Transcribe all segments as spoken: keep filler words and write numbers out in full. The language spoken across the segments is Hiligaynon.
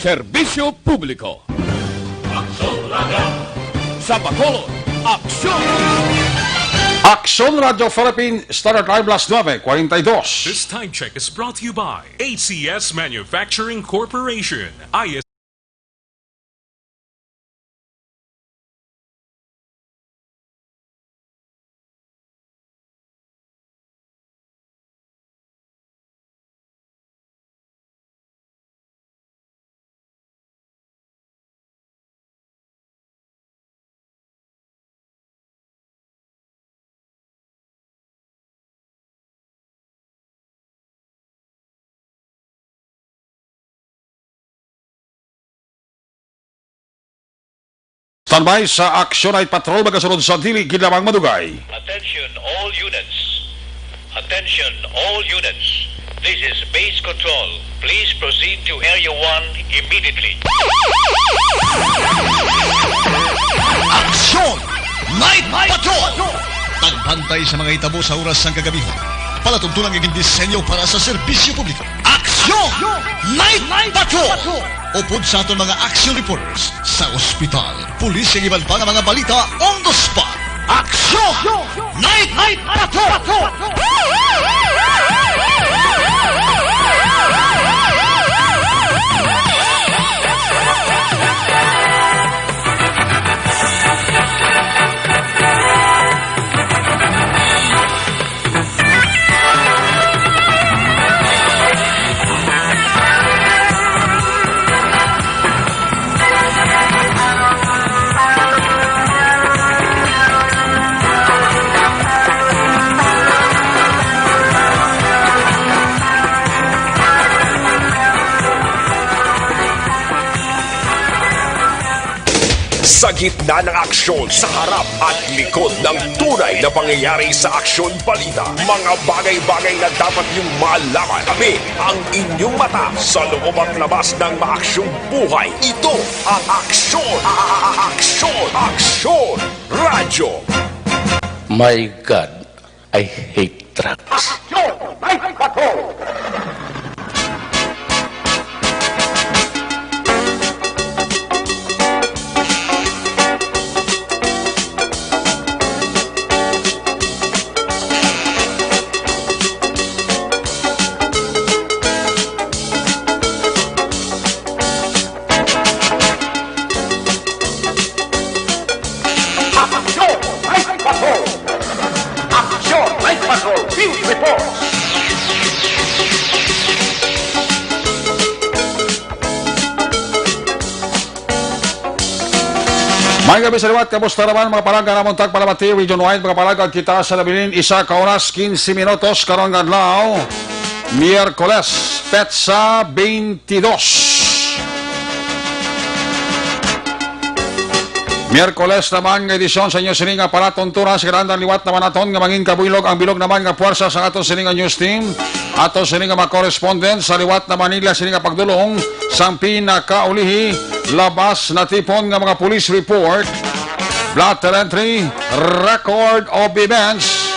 Serbisyo publiko. Aksyon Radyo. Sa Bacolod, Aksyon. Aksyon Radyo Philippine Standard Time, las nueve cuarenta y dos. This time check is brought to you by A C S Manufacturing Corporation, I S Standby sa Action Night Patrol, magasunod sa dili gid lamang madugay. Attention all units. Attention all units. This is base control. Please proceed to Area one immediately. Action! Night Patrol! Pagbantay sa mga hitabo sa oras sang kagabihan. Palatuntunan nga gindisenyo para sa serbisyo publiko. Action! Night Patrol! Upod sa aton mga action reporters sa ospital, pulis, kag iban pa nga mga balita on the spot. Action! Night Patrol! Sa gitna ng aksyon, sa harap at likod ng tunay na pangyayari sa Aksyon Balita, mga bagay-bagay na dapat niyong malaman. Kami ang inyong mata sa loob at labas ng maaksyong buhay. Ito ang Aksyon, a- a- a- Aksyon, Aksyon Radyo. My God, I hate drugs. Action! Night Patrol! Action! Night Patrol! Action! Night Patrol! Field Report! May gabi sa liwat, kamusta naman mga palangga namon tagpalamati region wide, mga palangga kita sa nabilin, isa ka oras, quince minutos karon nga adlaw, Miyerkules, petsa twenty-dos. Miyerkules naman nga edisyon sa inyo sini nga palatuntunan sa kinahanglan liwat naman naton nga mangin kabuylog ang bilog naman nga puwersa sa aton sini nga news team, aton sini nga mga correspondent sa liwat na Manila sini nga pagdulong sang pinakaulihi labas natipon nga mga police report, blotter entry, record of events,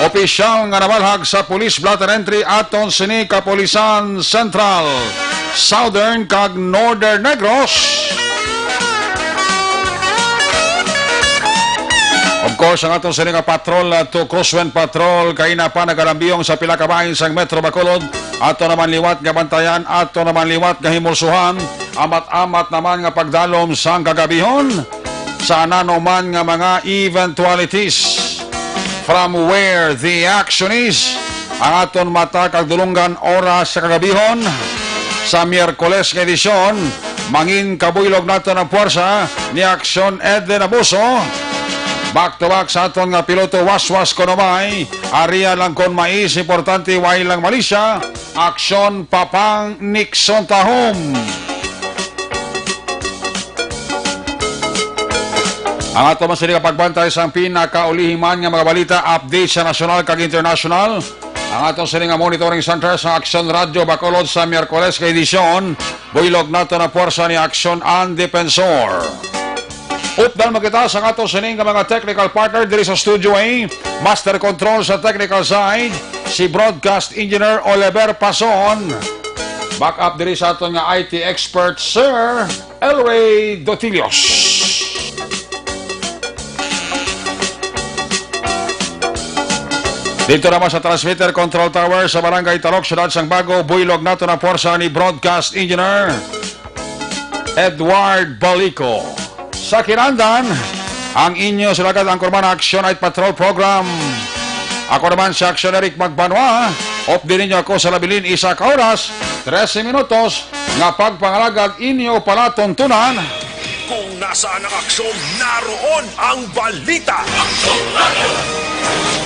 opisyal nga namalhag sa Police Blotter Entry aton sini Kapulisan Central, Southern kag Northern Negros. Of course, ang aton sini nga patrol, uh, to Crosswind Patrol, kaina pa nagalambiyong sa pila ka bahin sang Metro Bacolod. Ato naman liwat nga bantayan, ato naman liwat nga himulsuhan, amat-amat naman nga pagdalom sang kagabihon. Sa nano man nga mga eventualities, from where the action is, ang aton mata kag dulunggan oras sa kagabihon sa Miyerkules nga edisyon, mangin kabuylog naton ang puwersa ni Aksyon Edwin Abuso. Back to back sa aton nga piloto, waswas kuno may, aria lang kon mais, importante way lang malisya. Aksyon Papang Nixon Tahom. Ang ato man sini nga pagbantay sang pinakaulihi man nga mga balita, update sa nasyonal kag internasyonal. Ang ato sini nga monitoring center sa Aksyon Radyo Bacolod sa Miyerkules nga edisyon, buylog nato na puwersa ni Aksyon An Defensor. Updan mo kita sa ato sini nga mga technical partner diri sa Studio A. Master control sa technical side, si Broadcast Engineer Oliver Pason. Back up diri sa aton nga I T expert, Sir Elway Dotilios. Dito naman sa transmitter control tower sa Barangay Talok, Siyudad sang Bago, buylog nato na pwersa ni Broadcast Engineer Edward Balico. Sa kinandan, ang inyo sulagad ang Kurman Action Night Patrol Program. Ako naman si Action Eric Magbanwa. Updi ninyo ako sa labilin isa ka oras, trese minutos, nga pagpangalagad inyo palatuntunan. Kung nasaan ang aksyon, naroon ang balita.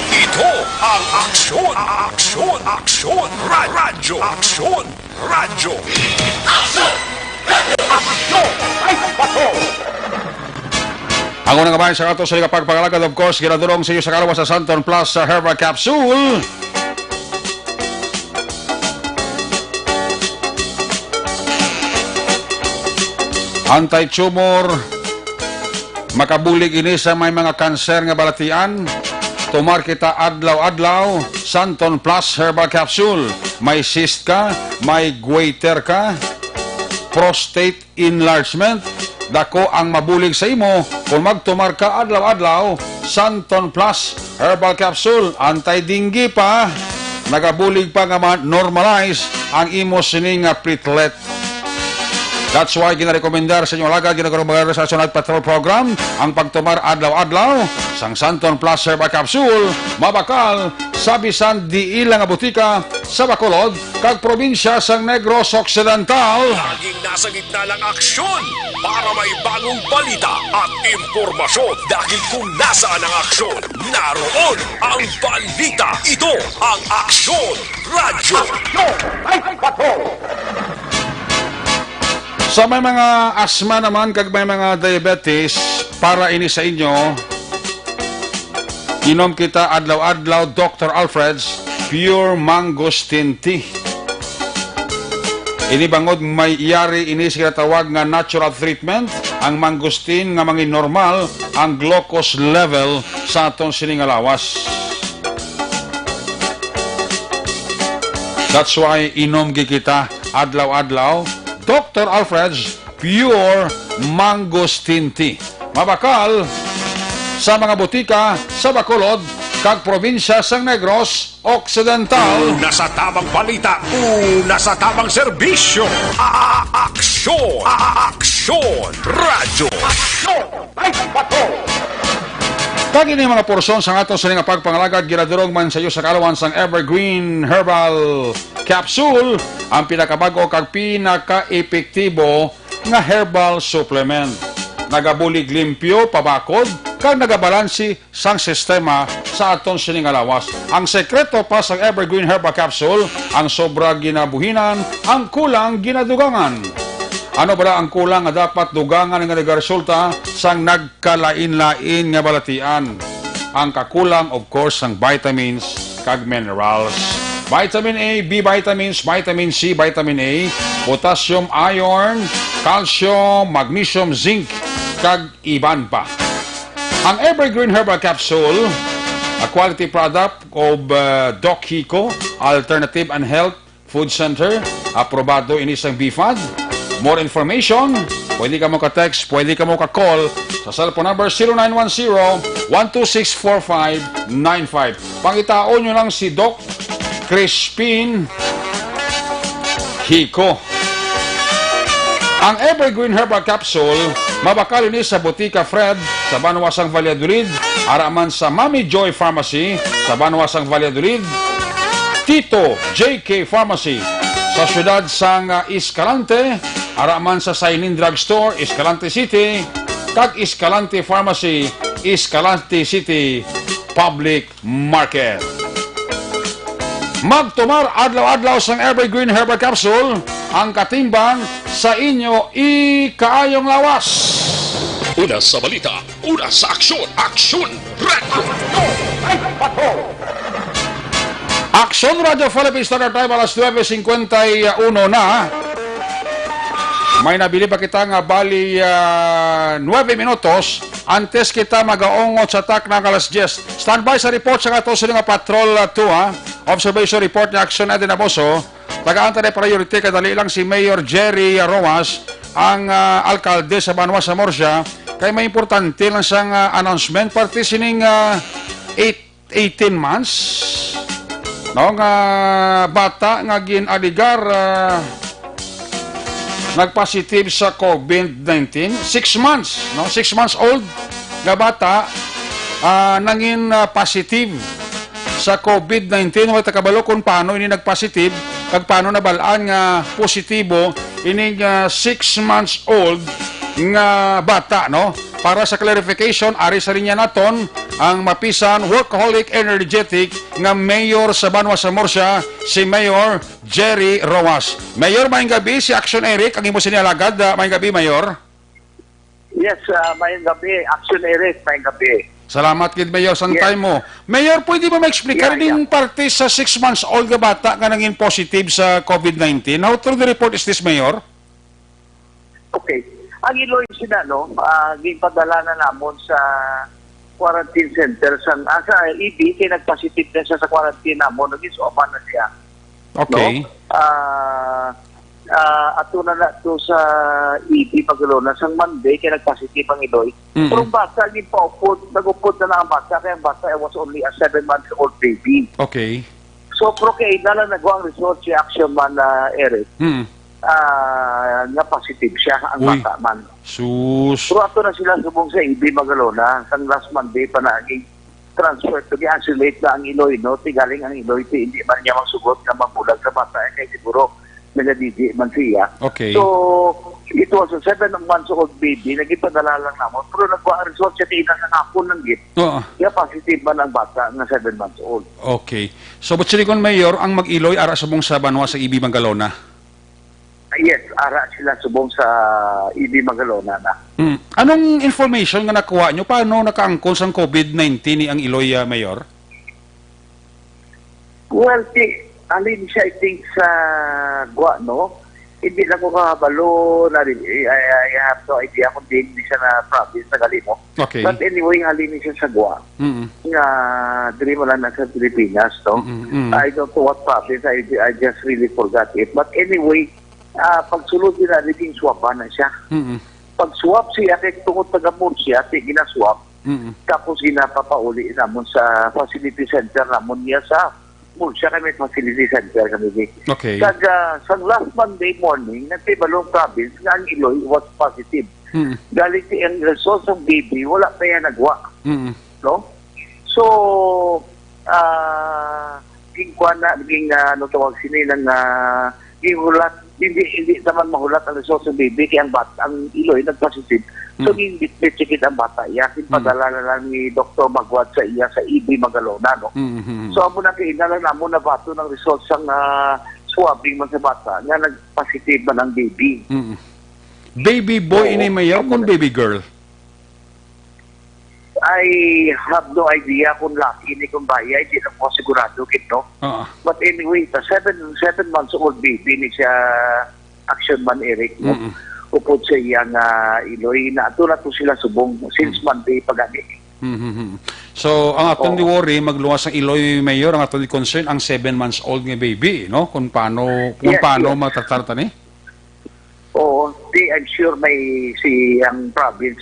Ito ang Aksyon, Aksyon, Aksyon, Ra- Radyo, Aksyon, Radyo. Aksyon! Aksyon! Ay, bato! Ang unang kabahin sa ato sa pagpangalagad, of course, ginadurong sa iyo sa kalawas sa Santon Plus sa Herbal Capsule. Anti-tumor, makabulig ini sa may mga kanser nga balatian. Tumar kita adlaw-adlaw, Santon Plus Herbal Capsule. May cyst ka, may goiter ka, prostate enlargement, dako ang mabulig sa imo kung magtumar ka adlaw-adlaw, Santon Plus Herbal Capsule, anti-dengue pa, nagabulig pa nga ma-normalize ang imo sini nga platelet. That's why ginarekomendar sa inyong alagad, ginarekomendar sa Sunod Patrol Program ang pagtumar adlaw-adlaw sang Santon Plus Herbal Capsule, mabakal sa bisan diin lang nga butika sa Bacolod kag probinsya sang Negros Occidental. Laging nasa gitna ng aksyon para may bagong balita at impormasyon. Dahil kung nasaan ang aksyon, naroon ang balita. Ito ang Aksyon Radyo. Aksyon! Ay, bato! Sa may mga asma naman kag may mga diabetes, para ini sa inyo, inom kita adlaw-adlaw, Doctor Alfred's Pure Mangosteen Tea. Ini bangod may yari ini sa ginatawag nga natural treatment, ang mangosteen nga manginnormal ang glucose level sa aton sini nga lawas. That's why inom gid kita adlaw-adlaw, Doctor Alfred's Pure Mangosteen Tea. Mabakal sa mga butika sa Bacolod kag probinsya sang Negros Occidental. Una sa tamang balita, una sa tamang serbisyo. A-, aksyon, a-, aksyon, radyo. Aksyon! Ay, bato! Kag ini mga porsyon sa aton sini nga pagpangalagad, ginadurog man sa iyo sa kalawan sang Evergreen Herbal Capsule, ang pinakabag-o kag pinaka-epektibo nga herbal supplement. Nagabulig limpyo, pabakod, kag nagabalansi sang sistema sa aton sini nga lawas. Ang sekreto pa sang Evergreen Herbal Capsule, ang sobra ginabuhinan, ang kulang ginadugangan. Ano bala ang kulang nga dapat dugangan nga nagaresulta sang nagkalain-lain nga balatian? Ang kakulang, of course, sang vitamins kag minerals. Vitamin A, B vitamins, vitamin C, vitamin A, potassium, iron, calcium, magnesium, zinc, kag iban pa. Ang Evergreen Herbal Capsule, a quality product of, uh, Doc Hico, Alternative and Health Food Center, aprobado ini sang B fad. More information, pwede ka mo ka-text, pwede ka mo ka-call sa cellphone number zero nine one zero, one two six, four five nine five. Pangitaon nyo lang si Doc Crispin Hico. Ang Evergreen Herbal Capsule, mabakal ini sa Botika Fred sa banwa sang Valladolid, ara man sa Mami Joy Pharmacy sa banwa sang Valladolid, Tito J K Pharmacy sa siyudad sang, ah, Escalante, ara man sa Sainin Drug Store, Escalante City, kag Escalante Pharmacy, Escalante City Public Market. Magtumar adlaw-adlaw sang Evergreen Herbal Capsule, ang katimbang sa inyo ikaayong lawas. Una sa balita, una sa aksyon, Aksyon Radyo. Aksyon Radyo Philippine Standard Time, alas nuebe cincuenta y uno na. May nabili pa kita nga bali, ah, nuebe minutos antes kita magaungot sa takna nga alas diyes. Standby sa report sa ato sini nga Patrol, ah, two, ha. Observation report ni Action Eddie Naboso. Tagaan ta na priority kay dali lang si Mayor Jerry Roas, ang, ah, alkalde sa banwa sa Murcia, kay may importante lang sang, ah, announcement parte sining, ah, eight, eighteen months, no, nga bata nga gin-aligar, ah, nagpositive sa COVID nineteen. Six months, no, six months old nga bata, ah, nangin, ah, positive sa COVID nineteen. Wala ta kabalo kung paano ini nagpositive kag paano nabal-an nga positibo ining, ah, six months old nga bata, no? Para sa clarification, ari sa linya naton ang mapisan, workaholic, energetic nga mayor sa banwa sa Murcia, si Mayor Jerry Roas. Mayor, maayong gabi, si Action Eric ang imo sini alagad. Ah, maayong gabi, Mayor. Yes, ah, maayong gabi. Action Eric, maayong gabi. Salamat gid, Mayor, sang Yes. time mo. Mayor, pwede ba ma-explica Yeah, rin yung yeah. parte sa six months old nga bata nga nangin positive sa COVID nineteen? How true the report is this, Mayor? Okay. Ang iloy sina, no, ah, ginpadala na namon sa quarantine center sa, ah, sa E B, kay nagpositive na siya sa quarantine namon, nagisuapan na siya. Okay. No? Ah, ah, ato na na to sa E B Magalona sang Monday, kay nagpositive ang iloy. Mm-mm. Pero ang bata, ginpaupod, nag-upod na na ang bata, kay ang bata was only a seven months old baby. Okay. So, pero kay na lang nagwa ang result si Action Man, ah, Eric, Mm. ah, nga positive siya, ang Uy. bata man. Sus. Pero ato na sila subong sa E B Magalona, sang last Monday pa na, transfer to, gi-isolate na ang iloy, no? Ti galing ang iloy, ti hindi man niya magsugot nga mabulag sa bata, eh, kay siguro nagadidi man siya. Okay. So, it was a seven months old baby, nagipadala lang namon. Pero nagwa ang result siya, ti ina sa hapon lang gid. Oo. Kaya positive man ang bata nga seven months old. Okay. So, but silikon, Mayor, ang mag-iloy ara subong sa banwa sa E B Magalona? Yes, ara sila subong sa E B Magalona na. Hmm. Anong information nga nakuha nyo? Paano nakaangkon sang COVID nineteen ni ang iloy, ah, Mayor? Well, ti, alin siya, I think, sa Guam, no? Hindi lang ko kabalo na rin. I, I, I have no idea kung din siya na province na gali mo. Okay. But anyway, halin siya sa Guam. Mm. Nga, diri mo lang na sa Pilipinas, no? Mm, mm. I don't know what province. I, I just really forgot it. But anyway, ah, pagsulod nila, naging swab na siya. Mm. Pag-swab siya, kay tungod taga Murcia, ti ginaswab. Mm. Tapos ginapapauli namon sa facility center namon niya sa Murcia, kay may facility center kami di. Okay. Kag, ah, sa last Monday morning, nagtibalong province nga ang Iloy was positive. Mm. Galing ti ang result sang baby, wala pa yan nagwa. Mm. No? So, ah, ging kuwan na, ging, ah, ano tawag sini, nang, ah, ging hulat, hindi, hindi naman mahulat ang result sa baby, kaya ang bat-, ang Iloy nagpositive. So, Mm. ging bitbit ang bata, iya, Mm. ginpadala na lang ni Doktor Magwad sa iya sa E B Magalona, no? Mm, mm, mm. So, amo na kay ina lang namo nabaton ang result sang, ah, swabbing man sa bata, nga nagpositive man ang baby. Mm. Baby boy Oo, ini, Mayor, amo kung na. Baby girl? I have no idea kung laki ni kung bayay, di na ko sigurado gid, no? Oo. But anyway, the seven, seven months old baby ni siya, Action Man Eric, no? Mm-mm. Upod sa iyang, ah, Iloy, na ato na to sila subong since Mm. Monday pa gani. Mm-hmm. So, ang aton Oo. di worry, magluwas ang Iloy, Mayor, ang aton di concern, ang seven months old nga baby, no? Kung paano, kung Yes, paano yes. matatratar ni? Oo, di, I'm sure may si ang province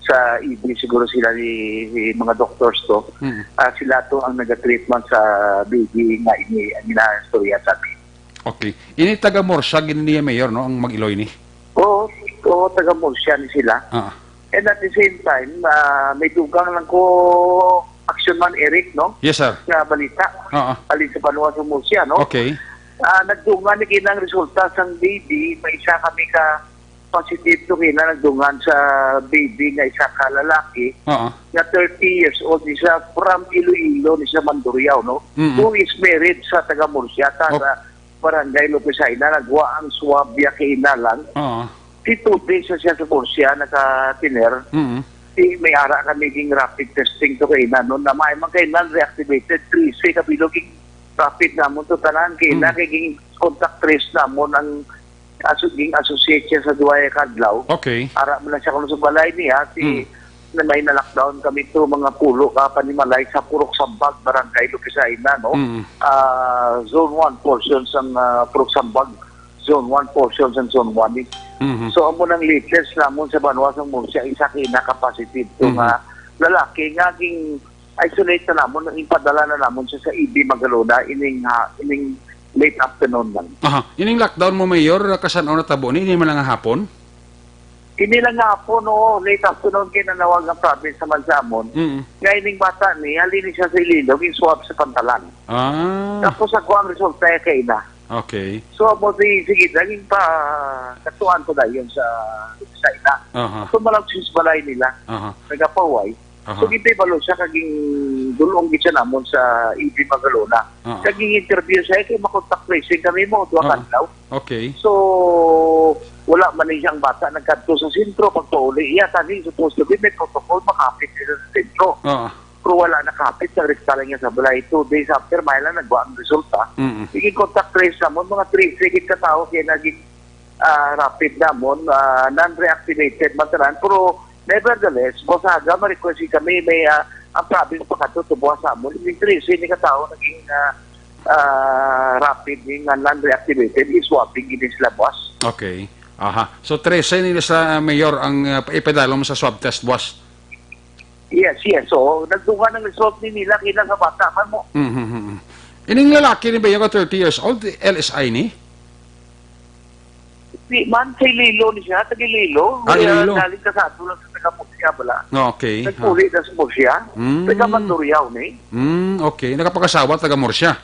sa E B siguro sila ni, ni mga doctors to. Mm. Ah, sila to ang nagatreatment sa baby nga ini, ang ginaistorya sa amin. Okay. Ini taga Murcia, gid niya, Mayor, no, ang mag-iloy ni? Oo, oo, taga Murcia ni sila. Ah. And at the same time, ah, may dugang lang ko, Action Man Eric, no? Yes, sir. Nga balita. Oo. Alin sa banwa sa Murcia, no? Okay. Ah, nagdungan ni kinang resulta sang baby, may isa kami ka positive to kina nagdungan sa baby nga isa ka lalaki Oo. nga thirty years old ni siya from Iloilo ni siya Mandurriao, no? Mm-mm. Who is married sa taga Murcia, ta Oh. sa Barangay Lopez Jaena, nagwa ang swab ya kay ina lang. Oo. Si two days na siya sa Murcia, nakatiner. Mm. Si may ara kami ging rapid testing to kay ina, no? Na may man kay ina reactivated, trese ka bilog ging rapid namon to tanan kay ina Mm. kay ging contact trace namon ang aso-, ging associate siya sa duwa ka adlaw. Okay. Ara man lang siya kuno sa balay niya, si Mm. na may na-lockdown kami to mga pulo ka panimalay sa Purok Sambag, Barangay Luquisaina, no? Mm. Ah, Zone one portion sang, ah, Purok Sambag, Zone one portion sang Zone one. Mhm. So, amo nang latest namon sa banwa sang Murcia, isa ka ina ka positive to Mhm. nga lalaki nga ging-isolate na namon, ipadala na namon siya sa E B Magalona ining, ah, ining late afternoon lang. Aha. Ining lockdown mo, Mayor, kasan-o natabo ni? Ini man lang nga hapon? Ini lang nga hapon, oo, late afternoon kay nanawag ang province naman sa amon. Mm. Nga ining bata ni, halin ni siya sa Iloilo, ging-swab sa Pantalan. Ah. Tapos ako ang resulta ay kay ina. Okay. So, amo si, sige, naging pa, katuan ko dayon sa, sa ina. Aha. So, malagsis balay nila. Aha. Nagapaway. Aha. So, gintay balo siya, kaging dulong gid siya namon sa E B Magalona. Aha. Kaging interview siya, kay makontak tracing kami mo, duha Ah. ka adlaw. Okay. So, wala man ni siyang bata nagkadto sa sentro pagpauli. Iya, tani, supposed to be, may protocol, makapit sila sa sentro. Oo. Pero wala nakapit, sa rekta lang niya sa balay. Two days after, may lang nagwa ang resulta. Mm-mm. Sige, contact trace namon, mga three, sige ka tao, kaya naging, ah, rapid namon, ah, non-reactivated man tanan. Pero, nevertheless, Boss Aga, ma-request kami, may, ah, ang province pa kadto, tubuha sa amon. Yung three, sige ka tao, naging, ah, ah, rapid, yung, ah, non-reactivated, is swabbing, gini sila, boss. Okay. Aha. So, trese nila sa, ah, Mayor ang, ah, ipadalom sa swab test, boss? Yes, yes. So, nagduha ng result ni nila, kailan sa bata man mo. Mhm, mhm. Ining lalaki ni ba yung thirty years old, L S I ni? Di man, sa Iloilo ni siya, taga Iloilo. Ah, Kaya Iloilo. Galing kasado lang sa taga Murcia, bala. Okay. Nagpuli na sa Murcia. Mm. Taga Mandurriao ni. Mm, okay. Nakapakasawa, taga Murcia.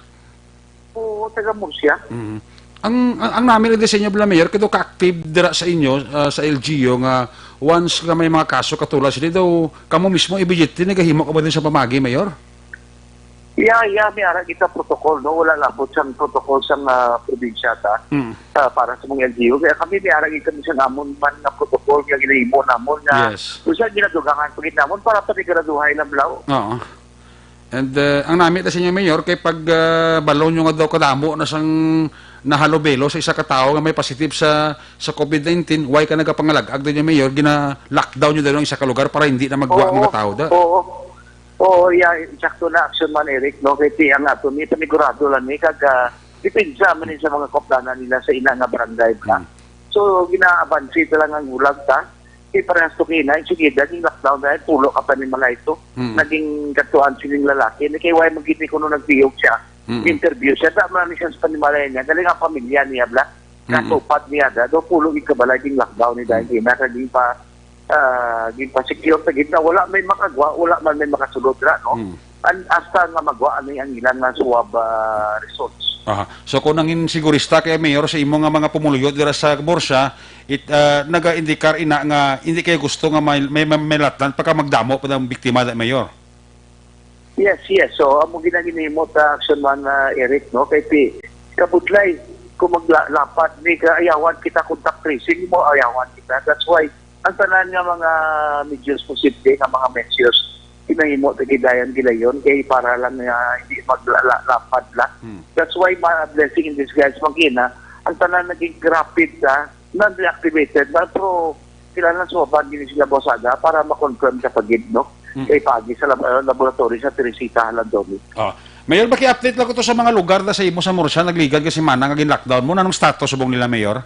Oo, taga Murcia. Mm. Ang, ang, ang namin din sa inyo, bala, Mayor, kito ka-active dira sa inyo, ah, sa L G U nga once nga may mga kaso katulad sila daw, kamo mismo immediately nagahimo ka ba din sa pamagi, Mayor? Yeah, yeah, may ara kita protocol, no? Wala labot sang protocol sang, ah, probinsya ta, Mm. ah, para sa mga L G U. Kaya kami may ara kita sa amon man nga protocol nga ginahimo namon nga Yes. kung saan ginadugangan pa gid namon para paniguraduhay lang, Blau. Oo. And, uh, ang nami ta sa inyo, Mayor, kay pag, uh, balo nyo nga daw kadamo na sang nahalubelo sa isa ka tawo nga may positive sa, sa covid nineteen, why ka nagapangalag-ag din yung Mayor, gina-lockdown nyo daw ang isa ka lugar para hindi na magwa Oo, mga tao da? Oo. Oo, yeah, sakto na action man, Eric, no? Kay ti ang ato ni panigurado lang ni kag, ah, depensa man ni sa mga kaupdanan nila sa ina nga barangay ba. Hmm. So, ginaabansi ta lang ang hulag ta. Kay parehas to kina, sige, naging lockdown dahil pulo ka panimalay to. Hmm. Naging katuan sining lalaki. Ni kay why magiti kuno nagtiyog siya. Hmm. Interview siya. Tama ni siya sa panimalay niya. Galing ang pamilya niya, bla. Mm-mm. Katupad niya da, do pulo gid ka balay ging lockdown ni dahil Mm. gina, kag gin pa, ah, gin pa secure ta gid na wala may makagwa, wala man may makasulod ra, no? Mm. An-, hasta nga magwa ani ang ilang nga swab, ah, results. Aha. So, kung nangin sigurista kay Mayor sa imo nga mga pumuluyo dira sa Murcia, it, ah, naga-indikar ina nga hindi kayo gusto nga may, may, may, may latnan pagka magdamo pa ang biktima da, Mayor? Yes, yes. So, amo ginaginimo ta, Action Man, ah, Eric, no? Kay ti, kabudlay, kung maglapad ni ka, ayawan kita contact tracing mo, ayawan kita. That's why, ang tanan nga mga medyos posible nga mga measures, pinahimo ta gidayan gilayon kay para lang nga hindi maglapad la. Hmm. That's why, ma-, blessing in disguise, magina, ang tanan naging rapid sa non-reactivated na, pero kailangan suwaban din sila, Boss Aga, para ma-confirm sa pagid, no? Mm. Kay pagi sa lab-, uh, laboratory sa Teresita, Halandoni. Oh. Mayor, maki-update lang ko to sa mga lugar na sa imo sa Murcia, nagligad ka semana nga gin-lockdown mo. Anong status subong nila, Mayor?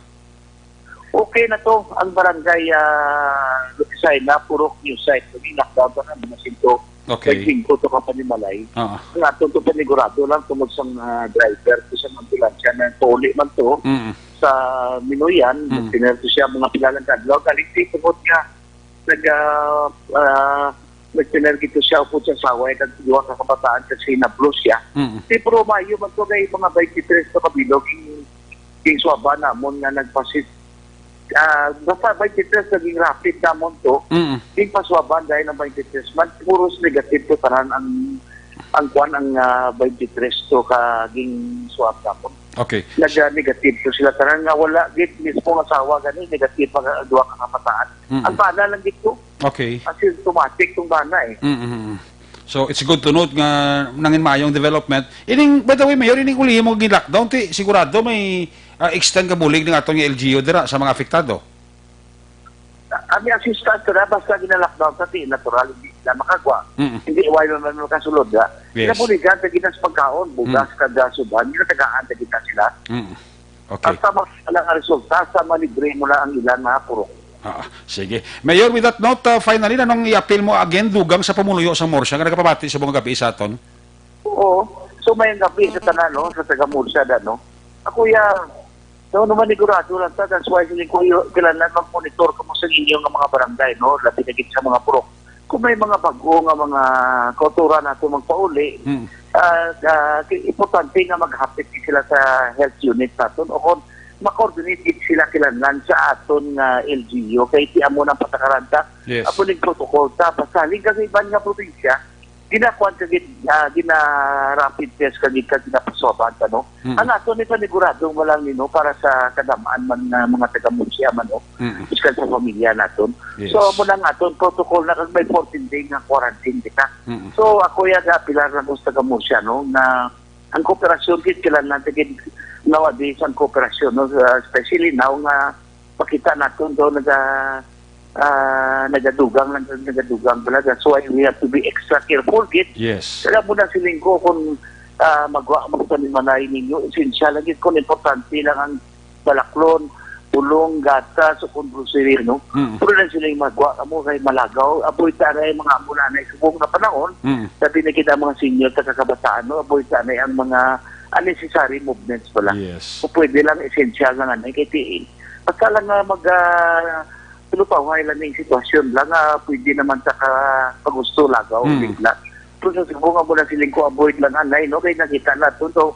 Okay na to. Ang barangay, ah, Lupisay na, puro new site. Naging lockdown pa na, mga singko, Okay. May singko to ka panimalay. Oo. Ang aton to panigurado lang tungod sa, ah, driver, to sa ambulansya na pauli man to Mm. sa Minuyan, Mm. nagpinarto siya mga pila lang ka adlaw. Galing di tungod nga nag, ah, ah, nagpinargito siya upod sa asawa, kag duha ka kabataan kasi nablo siya. Mm. Di, pero maayo man to kay mga twenty-three to kabilog, yung, yung swaba namon nga nagpasit. Ah, basta twenty-three naging rapid namon to. Mm. Yung paswaban dahil ang twenty-three man, puros negative to tanan ang, ang kwan, ang, ah, twenty-three to kaging swab namon. Okay. Nag-, ah, negative to sila tanan nga wala gid mismo ang asawa gani negative ang duha ka kabataan. Mm. Ang bana lang gid to. Okay. Asymptomatic tong bana eh. Mm, mm, mm. So, it's good to note nga nangin maayong development. Ining, by the way, Mayor, ining ulihi mo gin-lockdown, ti, sigurado may, ah, extend ka bulig ng aton nga L G U dira sa mga apektado? Ah, Ang assistance na basta ginalockdown sa ti natural, hindi sila makagwa. Mm. Hindi, wala man makasulod, ha? Yes. Kinabuligan, taginas pagkaon, bugas, Mm. kada subhan, ginatagaan, tagita sila. Mm. Okay. Basta mas lang ang resulta, sa malibre mo lang ang ilan mga purok. Ah, sige. Mayor, with that note, uh, finally, anong i-appeal mo again, dugang sa pumuluyo sa Murcia nga nagapabati sa mga gabi sa aton? Oo. So, may gabi sa tanan, no? Sa taga Murcia, da, no? Ako, ya, no, naman, nigurado lang ta. That's why, siling ko, yo, kailangan mag-monitor ka mo sa inyo nga mga barangay, no? Labi na gid sa mga purok. Kung may mga bago nga mga kauturan nato magpauli, Mm. ah, ah, ki-, importante nga maghapit sila sa health unit naton o kung ma-coordinate gid sila kinahanglan sa aton nga L G U. Kay ti amo nang patakaran ta, Yes. amo ning protocol ta. Basta halin ka sa iban nga probinsya, ginakuan ka gid, ah, gina-rapid test ka gid ka, ginapasuaban ka, no? Mm. Ang aton ni paniguradong wala nino para sa kadam-an man nga mga taga Murcia man, no? Mm. Bisan sa pamilya naton. Yes. So, amo na ang aton protocol na kag may fourteen day nga quarantine kita. Mm. So, ako ya ga-apelar lang ko sa taga Murcia, no, nga ang kooperasyon gid kinahanglan ta gid nowadays ang kooperasyon, no, uh, especially now nga makita naton daw naga, ah, nagadugang lang, nagadugang bala. That's why we have to be extra careful gid. Yes. Kaya mo na siling ko kung, ah, magwa mo sa manay ninyo, essential lang gid kung importante lang ang balaklon, bulong, gatas, o kung grocery, no? Mm. Pero lang sila yung magwa kamo kay malagaw. Avoid ta na yung mga amo na na subong na panahon. Mm. Sabi na kita mga senior sa kakabataan, no? Avoid ta na ang mga unnecessary movements pala. Yes. Kung pwede lang, essential lang, ano, kay ti-, basta lang nga mag, ah, tulupaway lang yung sitwasyon lang, ah, pwede naman sa ka-, kagusto lagaw, Mm. bigla. Pero sa subong nga mo na siling ko, avoid lang, anay, no? Kay nakita na to, so,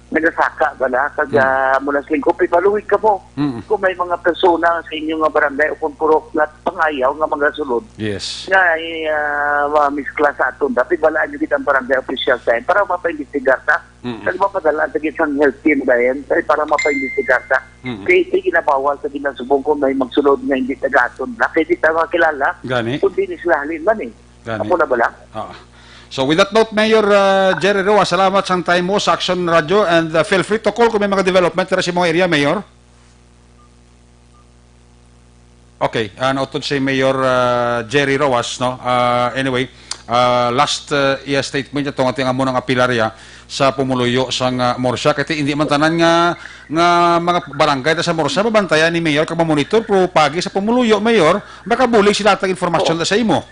nagasaka bala, kag, Mm. ah, mula sa lingkod, ipaluhig ka mo. Mm. Kung may mga persona sa inyo nga barangay o kung purok na pangayaw nga mga sulod, Yes. nga, eh, ah, mamiskla sa aton, dapat balaan nyo gid ang barangay official sa para mapaimbestigar ta. Mm. Kag mapadala sa isang health team dayon, kay para mapaimbestigar ta. Mm. Kay di ginabawal sa ginasubong kung may magsulod nga hindi taga aton. Na kay di ta makilala, Gani. Kung di ni sila halin man eh. Gani. Ako na bala? Ah. So with that note, Mayor, uh, Jerry Roa, salamat sang time mo sa Action Radio and, uh, feel free to call kung may mga development dira sa imong area, Mayor. Okay, uh, nautod si Mayor, uh, Jerry Roas, no? Uh, anyway, uh, last, uh, iya statement niya, tong ating amo ng apilarya sa pumuluyo sang, uh, Murcia. Kaya hindi man tanan nga, nga mga barangay ta sa Murcia, mabantayan ni Mayor kag mamonitor, pero pagi sa pumuluyo, Mayor, makabulig sila tag informasyon Oo. ta sa imo.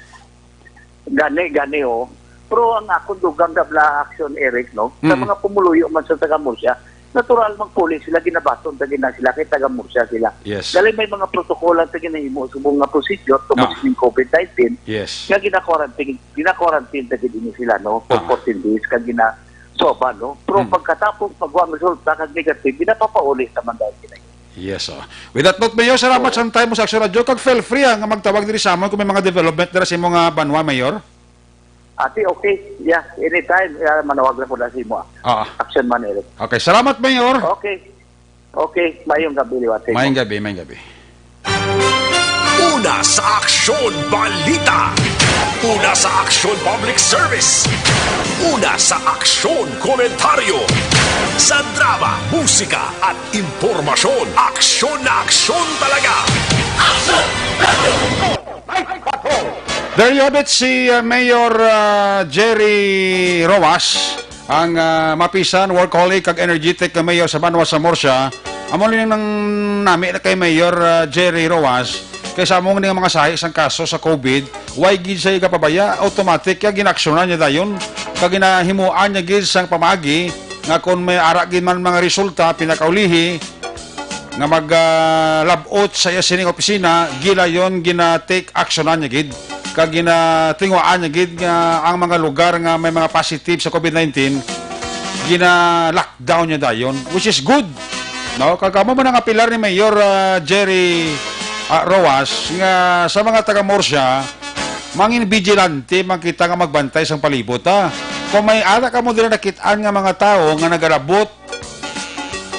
Gani, gani, oh. Pero ang akong dugang nga bala action, Eric, no? Sa Mm. mga pumuluyo man sa taga Murcia, natural magpuli sila, ginabaton ta gina sila kay taga Murcia sila. Yes. Dali may mga protocol ang sa ginahimo subong nga procedure tungod Ah. sa covid nineteen Yes. nga gina-quarantine, gina-quarantine ta gid ini sila, no, for Ah. fourteen days kag gina-soban, no. Pero Mm. pagkatapos pagwa ang resulta kag negative, ginapapauli ta man dahil sila. Yes, oh. With that note, Mayor, salamat Oo. sa time mo sa Action Radio. Kag feel free, ah, nga magtawag diri sa amon kung may mga development dira sa imong, ah, banwa, Mayor. Ati, okay. Yeah, anytime. Yeah, manawag lang ko na sa imo, ah. Oo. Action man, Eric. Okay, salamat, Mayor. Okay. Okay, mayong gabi, liwat sa imo. Mayong gabi, mayong gabi. Una sa Aksyon Balita. Una sa Aksyon Public Service. Una sa Aksyon Komentaryo. Sa drama, musika at impormasyon, aksyon na aksyon talaga. There you have it, si, uh, Mayor, uh, Jerry Roas, ang, uh, mapisan, workaholic, kag energetic nga mayor sa banwa sa Murcia. Amo ni nang nami na kay Mayor, uh, Jerry Roas, kay sa among ning mga sahi sang kaso sa covid, why gid siya gapabaya, automatic kaya ginaksyonan niya dayon, kag ginahimuan niya gid sang pamagi nga kon may ara gid man mga resulta pinakaulihi nga mag, ah, labot sa iya sining opisina, gilayon gina-take actionan niya gid, kag ginatinguhaan niya gid nga ang mga lugar nga may mga positive sa covid nineteen, gina-lockdown niya dayon, which is good, no? Kag amo man ang apilar ni Mayor, ah, Jerry, ah, Roas nga sa mga taga Murcia, mangin vigilante man kita nga magbantay sang palibot, ha. Kung may ara kamo dira nakit-an nga mga tawo nga nagalabot,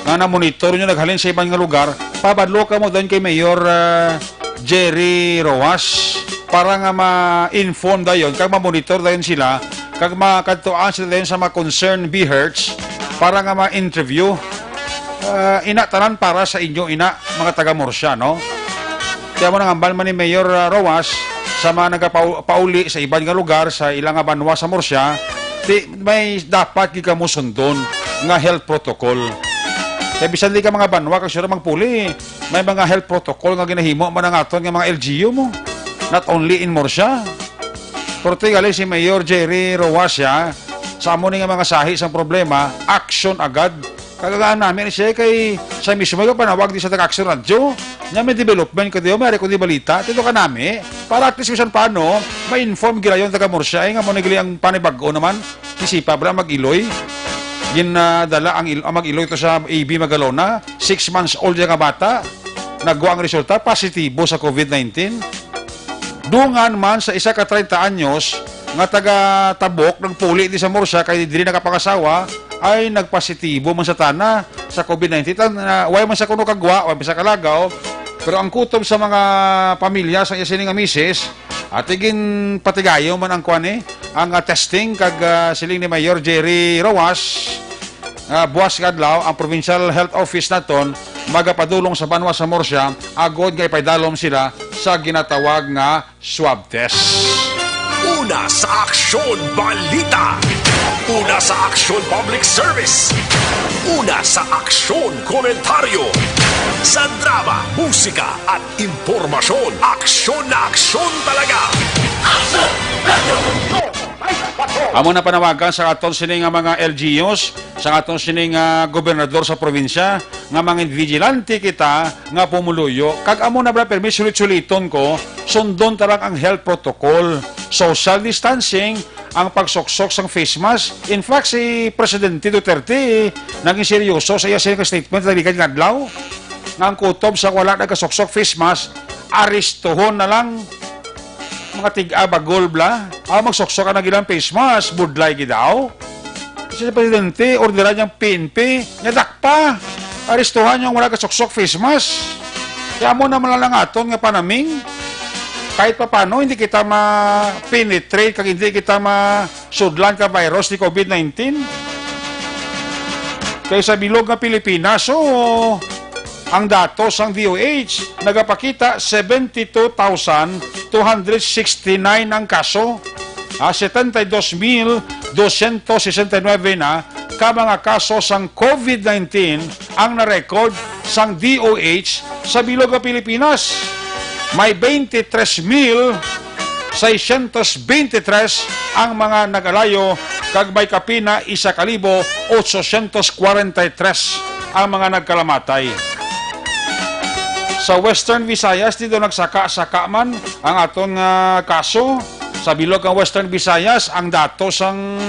nga na-monitor nyo naghalin sa iban nga lugar, pabadlo kamo dayon kay Mayor, ah, Jerry Roas para nga ma-inform dayon kag ma-monitor dayon sila kag makadtuan sila dayon sa mga concerned BHERTs para nga ma-interview. Ah, ina tanan para sa inyo ina, mga taga Murcia, no? Kaya mo nang ambal man ni Mayor, ah, Roas sa mga nagapauli sa iban nga lugar sa ilang nga banwa sa Murcia, ti, may dapat gid kamo sundon nga health protocol. Kaya bisan di ka mga banwa kag sila magpuli, may mga health protocol nga ginahimo man ang aton nga mga L G U mo. Not only in Murcia. Pero ti gali si Mayor Jerry Roas siya, sa amo ni nga mga sahi sang problema, action agad. Kagagaan namin siya kay sa mismo nga panawag di sa taga-action radyo. Nya may development ko diyo, may ko di balita. Tito ka nami, para at least bisan paano, ma-inform girayon taga Murcia, eh, nga mo nagli ang panibag-o naman. Si Sipa bala mag-iloy. Ginadala ang, il- ang mag-iloy to sa A B Magalona, six months old yung nga bata. Nagwa ang resulta, positibo sa COVID nineteen. Dungan man sa isa ka treinta anyos nga taga Tabok, nagpuli di sa Murcia kay diri nakapangasawa, ay nagpositibo man sa tana sa COVID nineteen. Tan-, ah, way man sa kuno kagwa, way man sa kalagaw, pero ang kutob sa mga pamilya sa iya sini nga misis, ati ginpatigayon man ang kuan, eh, ang, ah, testing kag, ah, siling ni Mayor Jerry Roas, ah, buwas nga adlaw ang Provincial Health Office naton magapadulong sa banwa sa Murcia agod nga ipaidalom sila sa ginatawag nga swab test. Una sa aksyon, balita. Una sa aksyon, public service. Una sa aksyon, komentaryo. Sa drama, musika, at impormasyon, aksyon na aksyon talaga. Amo na panawagan sa aton sini nga mga L G Us, sa aton sini nga gobernador sa probinsya, nga mga vigilante kita nga pumuluyo. Kag amo na bala, permi sulit-suliton ko, sundon ta lang ang health protocol, social distancing, ang pagsuksok sang face mask. In fact, si Presidente Duterte, eh, naging seryoso sa iya sini ka statement sa nagikan nga adlaw, nga ang kutob sa wala nagasuksok face mask, aristuhon na lang. Mga tig-a bagol bala. Ah, magsuksok ang nagilang face mask, budlay gid daw. Si Presidente, orderan niyang P N P, nga dakpa. Aristuhan yung wala kasuksok face mask. Kaya mo naman lang aton nga panaming. Kahit papano, hindi kita ma-penetrate, kag hindi kita masudlan ka virus ni COVID nineteen. Kay sa bilog nga Pilipinas, so, ang datos sang D O H nagapakita seventy-two thousand two hundred sixty-nine ang kaso. Ah, setenta y dos mil doscientos sesenta y nueve na ka mga kaso sang COVID nineteen ang na-record sang D O H sa bilog nga Pilipinas. May twenty-three mil seiscientos veintitrés ang mga nag-alayo, kag may kapin na isa ka libo otsosyentos kwarenta y tres ang mga nagkalamatay. Sa Western Visayas, dito nagsaka-saka man ang aton nga kaso. Sa bilog nga Western Visayas, ang datos sang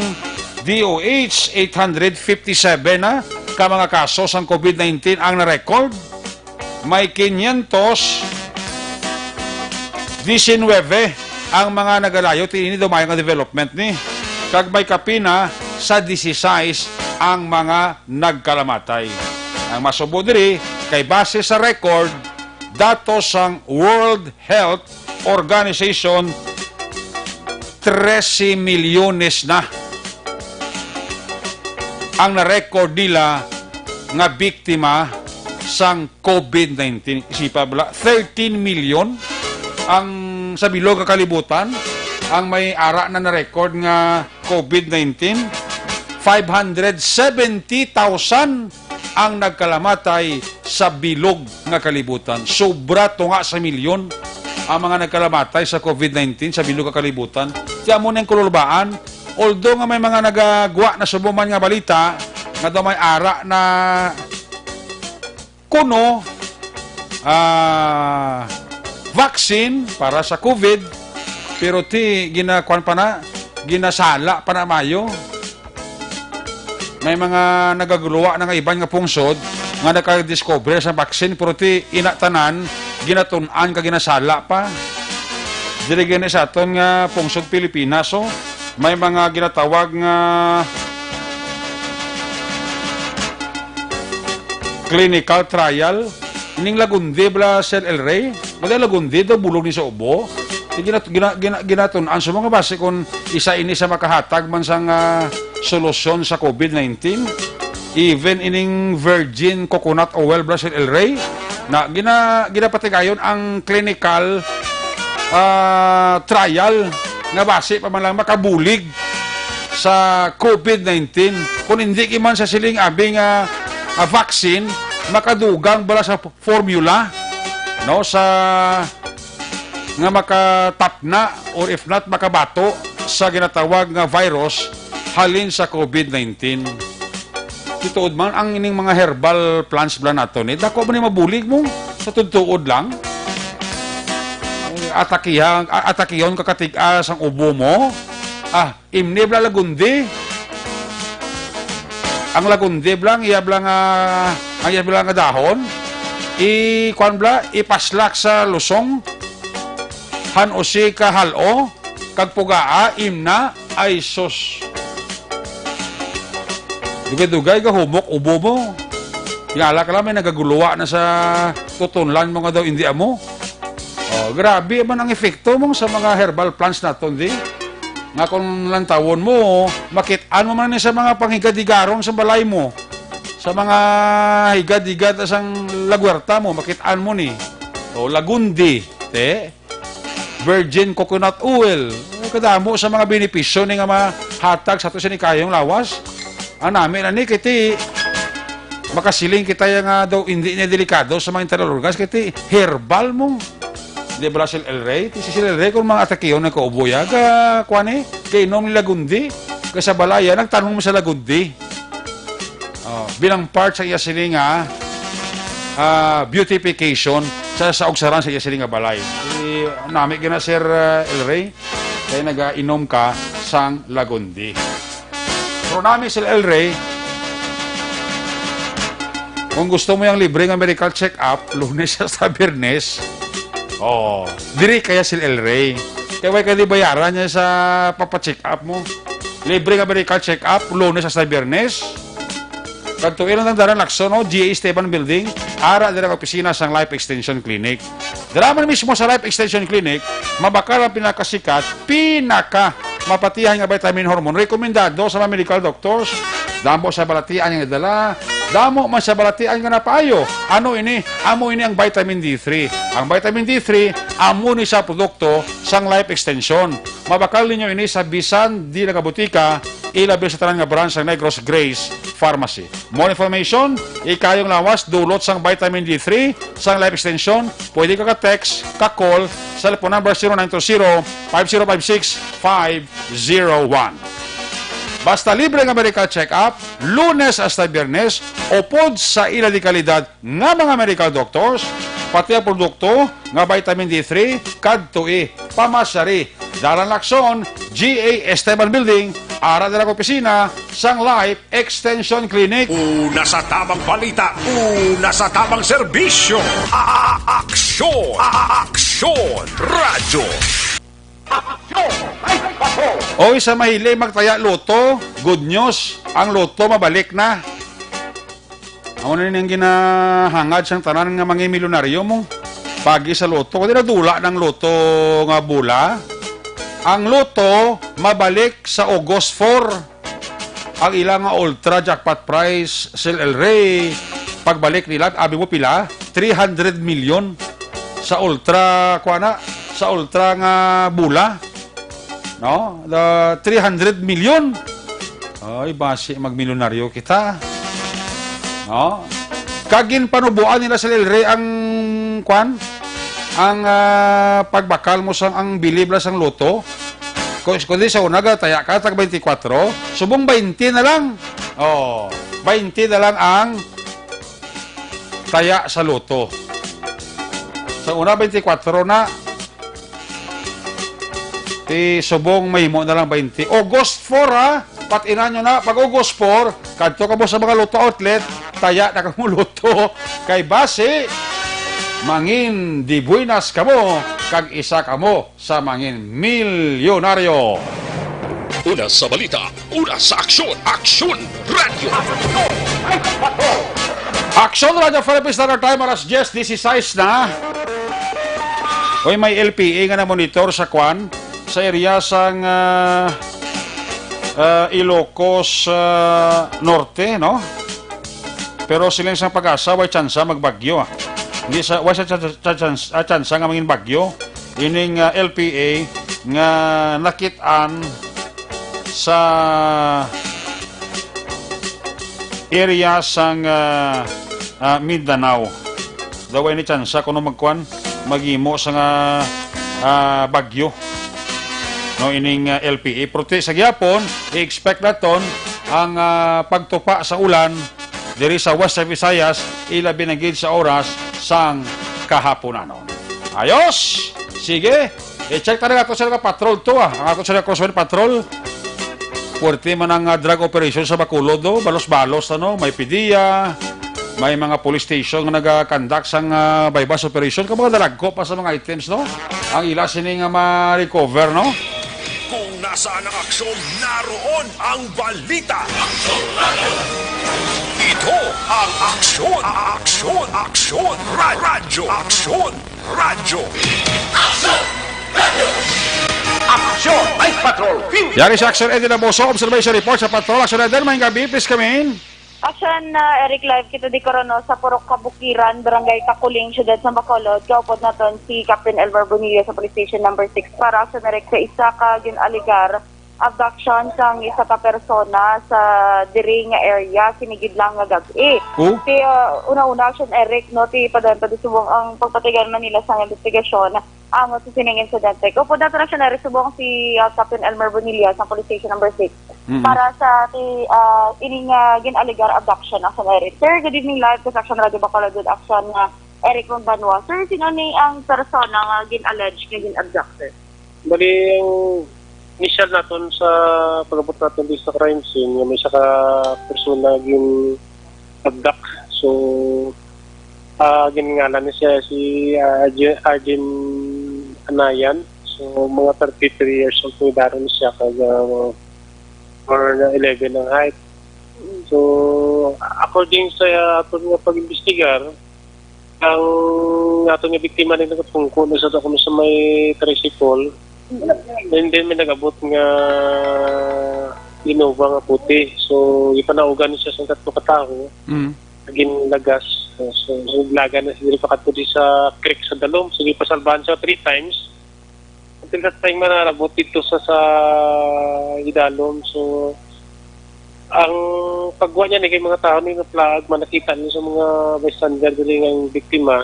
D O H, eight hundred fifty-seven na ka mga kaso sang COVID nineteen ang na-record. May quinientos diecinueve ang mga nagalayo. Ti ini daw maayo nga development ni. Kag may kapin na sa dieciséis ang mga nagkalamatay. Ang masubo diri kay base sa record, datos sang World Health Organization, trese milyones na ang na-record nila nga biktima sang COVID nineteen. Isipa bala, thirteen million ang sa bilog nga kalibutan ang may ara na na-record nga COVID nineteen. Five hundred seventy thousand ang nagkalamatay sa bilog nga kalibutan. Sobra tunga sa milyon ang mga nagkalamatay sa COVID nineteen sa bilog nga kalibutan. Ti amo ning kululbaan, although nga may mga nagagwa na subo man nga balita nga daw may ara na kuno, ah, vaccine para sa COVID, pero ti ginakuan pa na, ginasala pa na maayo. May mga nagaguluwa na nga iban nga pungsod nga nakadiscover sa vaccine, pero ti ina tanan ginatun-an ka ginasala pa. Diri gani sa aton nga pungsod Pilipinas, oh, may mga ginatawag nga clinical trial. Ining Lagundi bala, Sir El Rey? Wala, Lagundi daw, bulog ni sa ubo. Di gina-, gina-, gina-, ginatun-an sa mga base kung isa ini sa makahatag man sang, ah, solusyon sa COVID nineteen. Even ining virgin coconut oil bala, Sir El Rey, Na, gina-, ginapatigayon ang clinical, ah, trial nga basi pa man lang makabulig sa COVID nineteen. Kung hindi man sa siling abi nga, ah, vaccine, makadugang bala sa formula, no, sa, nga makatapna or if not, makabato sa ginatawag nga virus halin sa COVID nineteen. Tituod man, ang ining mga herbal plants bala nato ni, dako man ni mabulig mo sa tuod-tuod lang. Atakihan, a-, atakihon ka katig-a sang ubo mo. Ah, imni bala lagundi. Ang lagundi bala, ang iya bala nga, ang iya bala nga dahon, i-, kuwan bala, ipaslak sa lusong, han usi ka hal-o, kag pugaa, imna, ay sus. Dugay-dugay ka humok, ubo mo. Tingala ka lang, may nagaguluwa na sa tutunlan mo nga daw, hindi amo. Oh, grabe man ang epekto mo sa mga herbal plants naton, di? Nga kung lantawon mo, makit-an mo man ni sa mga panghigad-higaron sa balay mo. Sa mga higad-higad sang lagwerta mo, makit-an mo ni. O, lagundi, te. Virgin coconut oil. Kadamo sa mga benepisyo ni nga mahatag sa ato sa ni kayong lawas. Ang nami na ni, kiti, makasiling kita ya nga daw hindi niya delikado sa mga internal organs, kiti herbal mo. Di ba, Sil El Rey? Ti si Sil El Rey, kung mga atakihon na kaubo ya, ga, kuwan eh, kainom ni lagundi. Kay sa balaya, nagtanong mo sa lagundi. Oh, bilang part sa iya sini nga, ah, beautification sa, sa kaugsaran sa iya sini nga balay. Si, nami gina, Sir, ah, El Rey, kay nagainom ka sang lagundi. Pero nami, Sir El Rey, kung gusto mo yung libre nga medical check-up, Lunes hasta Biyernes, oh, diri kaya, Sir El Rey. Kaya way ka di bayaran niya sa papa-check-up mo. Libre nga medical check-up, Lunes hasta Biyernes. Kadto ila ang Daran Lacson, no? G A Esteban Building, ara dira ang opisina sang Life Extension Clinic. Dira man mismo sa Life Extension Clinic, mabakal ang pinakasikat, pinaka mapatihan nga vitamin hormone. Rekomendado sa mga medical doctors. Damo sa balatian nga dala. Damo man sa balatian nga napaayo. Ano ini? Amo ini ang vitamin D three. Ang vitamin D three, amo ni sa produkto sang Life Extension. Mabakal ninyo ini sa bisan di nga butika, ilabi sa tanan nga branch sang Negros Grace Pharmacy. More information, ikayong lawas, dulot sang vitamin D three, sang Life Extension, pwede ka ka-text, ka-call sa cellphone number zero nine two zero, five zero five six, five zero one. Basta libre nga medical check-up, Lunes hasta Biyernes, upod sa ila di kalidad nga mga medical doctors, pati ang produkto nga vitamin D three, kadtoi, pamasyari. Dalan Lacson, G A Esteban Building, ara dira ang opisina sang Life Extension Clinic. Una sa tamang balita, una sa tamang serbisyo. A-, a-, aksyon, a-, a-, aksyon, radyo. Oy, sa mahilig magtaya loto, good news, ang loto mabalik na. Amo na ni ang ginahangad sang tanan nga mga milyonaryo mo. Pagi sa loto, kundi nadula ng loto nga bola. Ang loto mabalik sa August four. Ang ila nga ultra jackpot prize, Sir El Rey, pagbalik nila, abi mo pila? Three hundred million sa ultra, kuha na, sa ultra nga bola. No? The three hundred million. Ay, basi magmilyonaryo kita. No? Kag ginpanuboan nila, Sir El Rey, ang, kwan, ang, ah, pagbakal mo sang, ang bilib lang sang loto. Ku-, kundi sa una, ga, taya ka, tag twenty-four, subong twenty na lang. Oh, twenty na lang ang taya sa loto. Sa una, twenty-four na. Ti subong mahimo na lang twenty. August four, ha? Pat-inan nyo na, pag August four, kadto kamo sa mga Lotto outlet, taya na kamo loto. Kay basi, mangin de buenas kamo, kag isa kamo sa mangin milyonaryo. Una sa balita, una sa aksyon, Aksyon Radyo. Aksyon Radyo Philippines Standard Time, alas diyes dieciséis na. Oy, may L P A nga namonitor sa kwan, sa area sang, ah, ah, Ilocos, ah, Norte, no? Pero siling sang Pag-asa, way tsansa magbagyo, ah. Hindi sa, wa sa, sa, sa, sa, sa, chance nga mangin bagyo. Ining, ah, L P A nga nakit-an sa area sang, ah, ah, Mindanao. Daw any chance kuno magkuan, maghimo sa nga, ah, bagyo. No, ining, ah, L P A. Pero ti sa gyapon, i-expect naton ang, ah, pagtupa sa ulan diri sa Western Visayas, ilabi na gid sa oras sang kahaponanon. Ayos! Sige, i-check ta na ato sila nga patrol to, ah. Ang ato sila crosswind patrol. Puwerte man ang, ah, drug operation sa Bacolod, no? Balos-balos, ano? May PDEA, may mga police station nga naga-conduct sang, ah, buy-bust operation. Kag mga dalagko pa sa mga items, no? Ang ila sini nga ma-recover, no? Kung nasaan ang aksyon, naroon ang balita. Ito ang Aksyon, Aksyon, Aksyon Ra-, Radyo, Aksyon Radyo. Aksyon Night Patrol. Yari si Action Eddie Laboso, observation report sa Patrol. Action Eddie, maayong gabi, please come in. Action, ah, Eric, live kita di karon, no, sa Purok Kabukiran, Barangay Kakuling, Siyudad sa Bacolod. Kaupod naton si Captain Elmer Bonilla sa Police Station Number Six para, Action Eric, sa isa ka gin-alegar abduction sang isa ka persona sa diri nga area, sinigid lang nga gab-i. Oh? Ti, ah, una-una, Action Eric, no, ti padayon pa di subong ang pagpatigayon man nila sa investigasyon angot sa sining insidente. Kaupod naton, Action Eric, subong si, ah, Captain Elmer Bonilla sa Police Station Number Six. Mm. Para sa ti, ah, ini nga gin-alegar abduction, Action Eric. Sir, good evening, live ka sa Action Radio Bacolod with Action, ah, Eric Rondanua. Sir, sino ni ang persona nga gin-allege nga gin-abduct, sir? Bali, ang initial naton sa pag-abot naton dito sa crime scene, nga may isa ka persona gin-abduct. So, ah, ginangalan ni siya si, ah, Arje-, Arjen Anayan. So, mga thirty-three years old po daron siya, kag, ah, or na eleven ang height. So, according sa aton nga pag-imbestigar, ang aton nga biktima ni nakapungko na sa, sa may tricycle, and then may nag-abot nga Innova nga puti. So, gipanaugan ni siya sa tatlo ka tawo, Mm. ginlagas. So, so, naglagan na sila pakadto di sa creek sa dalom. So, gipasalbahan siya three times. Until that time, manarabot dito sa, sa idalom. So, ang pagwa niya ni kay mga tao ni naplaag, manakita niyo sa mga bystander dili nga ang biktima,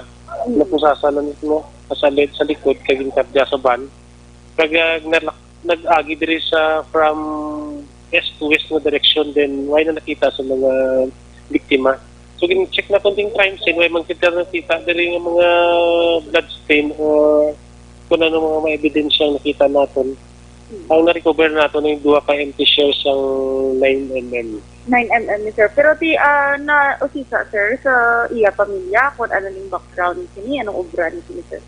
napusasan na mismo sa, sa likod, kag ginkarga sa van. Kag, ah, nalak-, nag-agi diri sa from east to west nga direction, then wala na nakita sa mga biktima. So, gin-check na kunting crime scene, wala man kita nakita diri nga mga blood stain or kung ano mga mga ebidensya ang nakita naton. Ang na-recover naton ay duha ka empty shells sang nine M M. Nine M M ni sir. Pero ti, ah, na usisa, sir, sa iya pamilya, kung ano ning background ni sini, anong obra ni sini, sir?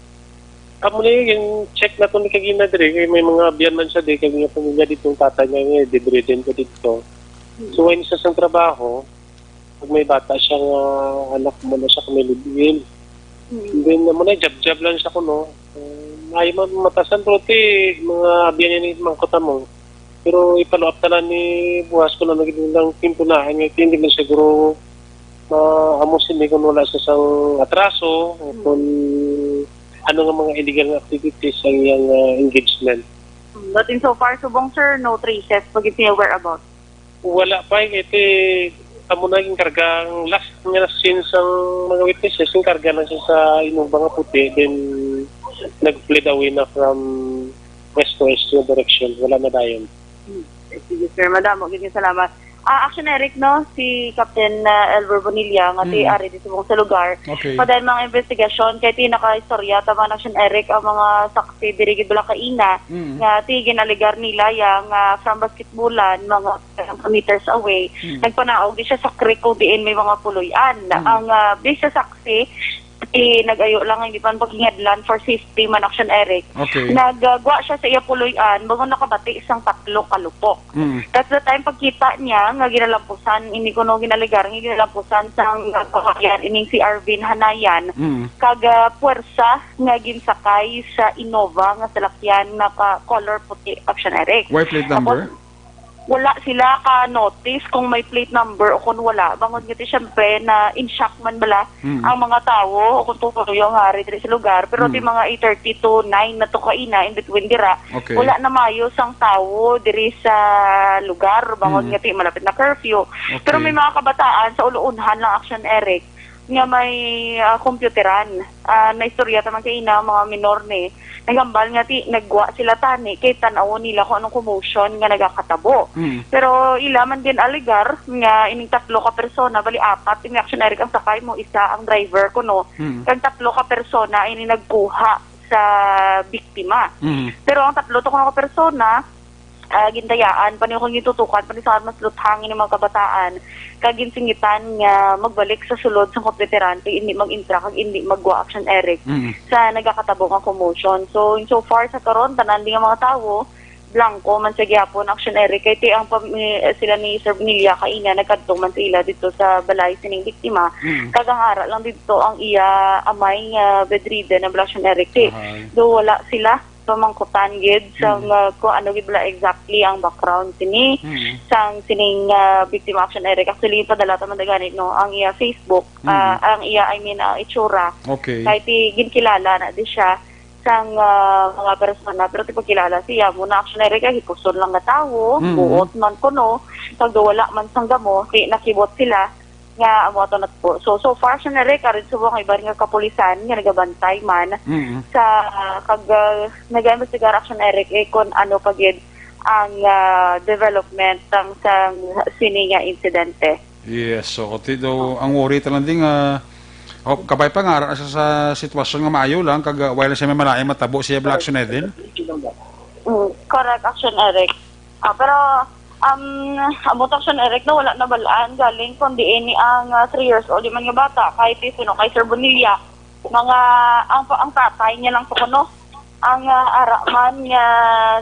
Amo ni, gin-check naton ni kagina diri, kay may mga abyan man siya diri, kay may pamilya dito, ang tatay niya, eh, bedridden ko dito. Hmm. So, when sa sang trabaho, pag may bata siya nga anak mo na siya, kung may live-in. Hmm. And then, amo na, jab-jab lang siya kuno. Um, ay, ma-, matasan, pero ti, mga abyan niya ni mangkot amo. Pero i-follow up tanan ni buwas ko na naging lang timpulaan nga hindi man siguro ma-, amo sini kung wala sa sang atraso, Mm. kung ano nga mga illegal nga activities ang iyang, ah, engagement. Mm, but in so far, subong, sir, no traces pa gid siya whereabouts? Wala pa, eh, kay ti, amo na yung karga, ang last nga since ang mga witnesses, yung karga lang siya sa Innova nga puti, then nag-fled away na from west to east yung direction. Wala na dayon. Hmm. Sige, sir. Madamo, gid nga salamat. Ah, Action Eric, no? Si Captain, ah, Elver Bonilla, nga ti Mm. ari di subong sa lugar. Okay. Padayon mga investigasyon, kay ti nakaistorya, tama na, Action Eric, ang mga saksi, diri gid bala kaina, Mm. nga ti ginalegar nila, yang, ah, from basketballan, mga meters away, Mm. nagpanaog di siya sa creek kung diin may mga puloy-an. Mm. Ang, ah, base sa saksi, ti nag-ayo lang, hindi pa man paghingadlan for safety man, Action Eric. Okay. Nagagwa siya sa iya puloy-an, bago nakabati isang tatlo ka lupok. Mm. That's the time pagkita niya nga ginalampusan, hindi ko no ginalegar, nga ginalampusan sang kawayan, ining si Arvin Hanayan, Mm. kag, ah, puwersa nga ginsakay sa Innova nga salakyan nga ka color puti, Action Eric. White plate number? Tapos, wala sila ka-notice kung may plate number o kung wala. Bangod nga ti, syempre, na-in shock man bala Mm. ang mga tawo o kung tutuyo ang hari diri sa lugar. Pero ti Mm. mga eight thirty to nine na to kaina, in between dira, Okay. wala na maayo sang tawo diri sa lugar. Bangod Mm. nga ti malapit na curfew. Pero Okay. may mga kabataan sa uluunhan lang, Action Eric, nga may, ah, computeran. Ah, naistorya ta man kaina, mga minor ni. Naghambal nga ti, nagwa sila tani kay tan-awon nila kung anong commotion nga nagakatabo. Mm. Pero ila man din alegar nga ining tatlo ka persona, bali apat, ini, Action Eric, ang sakay mo, isa ang driver kuno, Mm. kag tatlo ka persona ini nagkuha sa biktima. Mm. Pero ang tatlo to kuno ka persona, ah, gindayaan pa ni, kung gintutukan pa ni, sa mas luthang ini mga kabataan, kag ginsingitan nga magbalik sa sulod sang computeran kay indi mag-intra kag indi magwa, Action Eric, Mm. sa nagakatabo nga commotion. So, in so far sa karon, tanan di nga mga tawo, blanco man sa gihapon, Action Eric, kay ti ang pam-, eh, sila ni Sir Bonilla kaina nagkadto man sa ila dito sa balay sining biktima. Mm. Kag ang ara lang dito ang iya amay nga bedridden na, Action Eric. Ti, Ahay. do wala sila pamangkutan gid sang, Mm. uh, kung ano gid bala exactly ang background sini, Mm. sang sining, uh, biktima, Action Eric. Actually, padala ta man da gani, no, ang iya Facebook, Mm. uh, ang iya, I mean, uh, itsura. Okay. Kay ti ginkilala na di siya sang, uh, mga persona, pero ti pagkilala siya mo na, Action Eric, kay hipuson lang nga tawo, Mm. buot man kuno, kag wala man sang gamo, ti nakibot sila nga amo ato na po. So, so far, siya na rin, karon subong ang iban nga kapulisan nga nagabantay man Mm. sa, ah, kag, ah, nag-imbestigar, Action Eric, eh, kung ano pa gid ang, ah, development sang, sang sini nga insidente. Yes, so, ti daw, ang worry ta lang din nga, oh, kabay pa nga, ara na siya sa sitwasyon nga maayo lang, kag, ah, wala siya may malain matabo siya, Black Action Edin? Mm, correct, Action Eric. Ah, pero, um, amo to, Action Eric, no, wala na balaan galing kundi ini ang, ah, three years old man nga bata, kay ti sino, kay Sir Bonilla, mga, ang, ang tatay niya lang to kuno ang, ah, ara man nga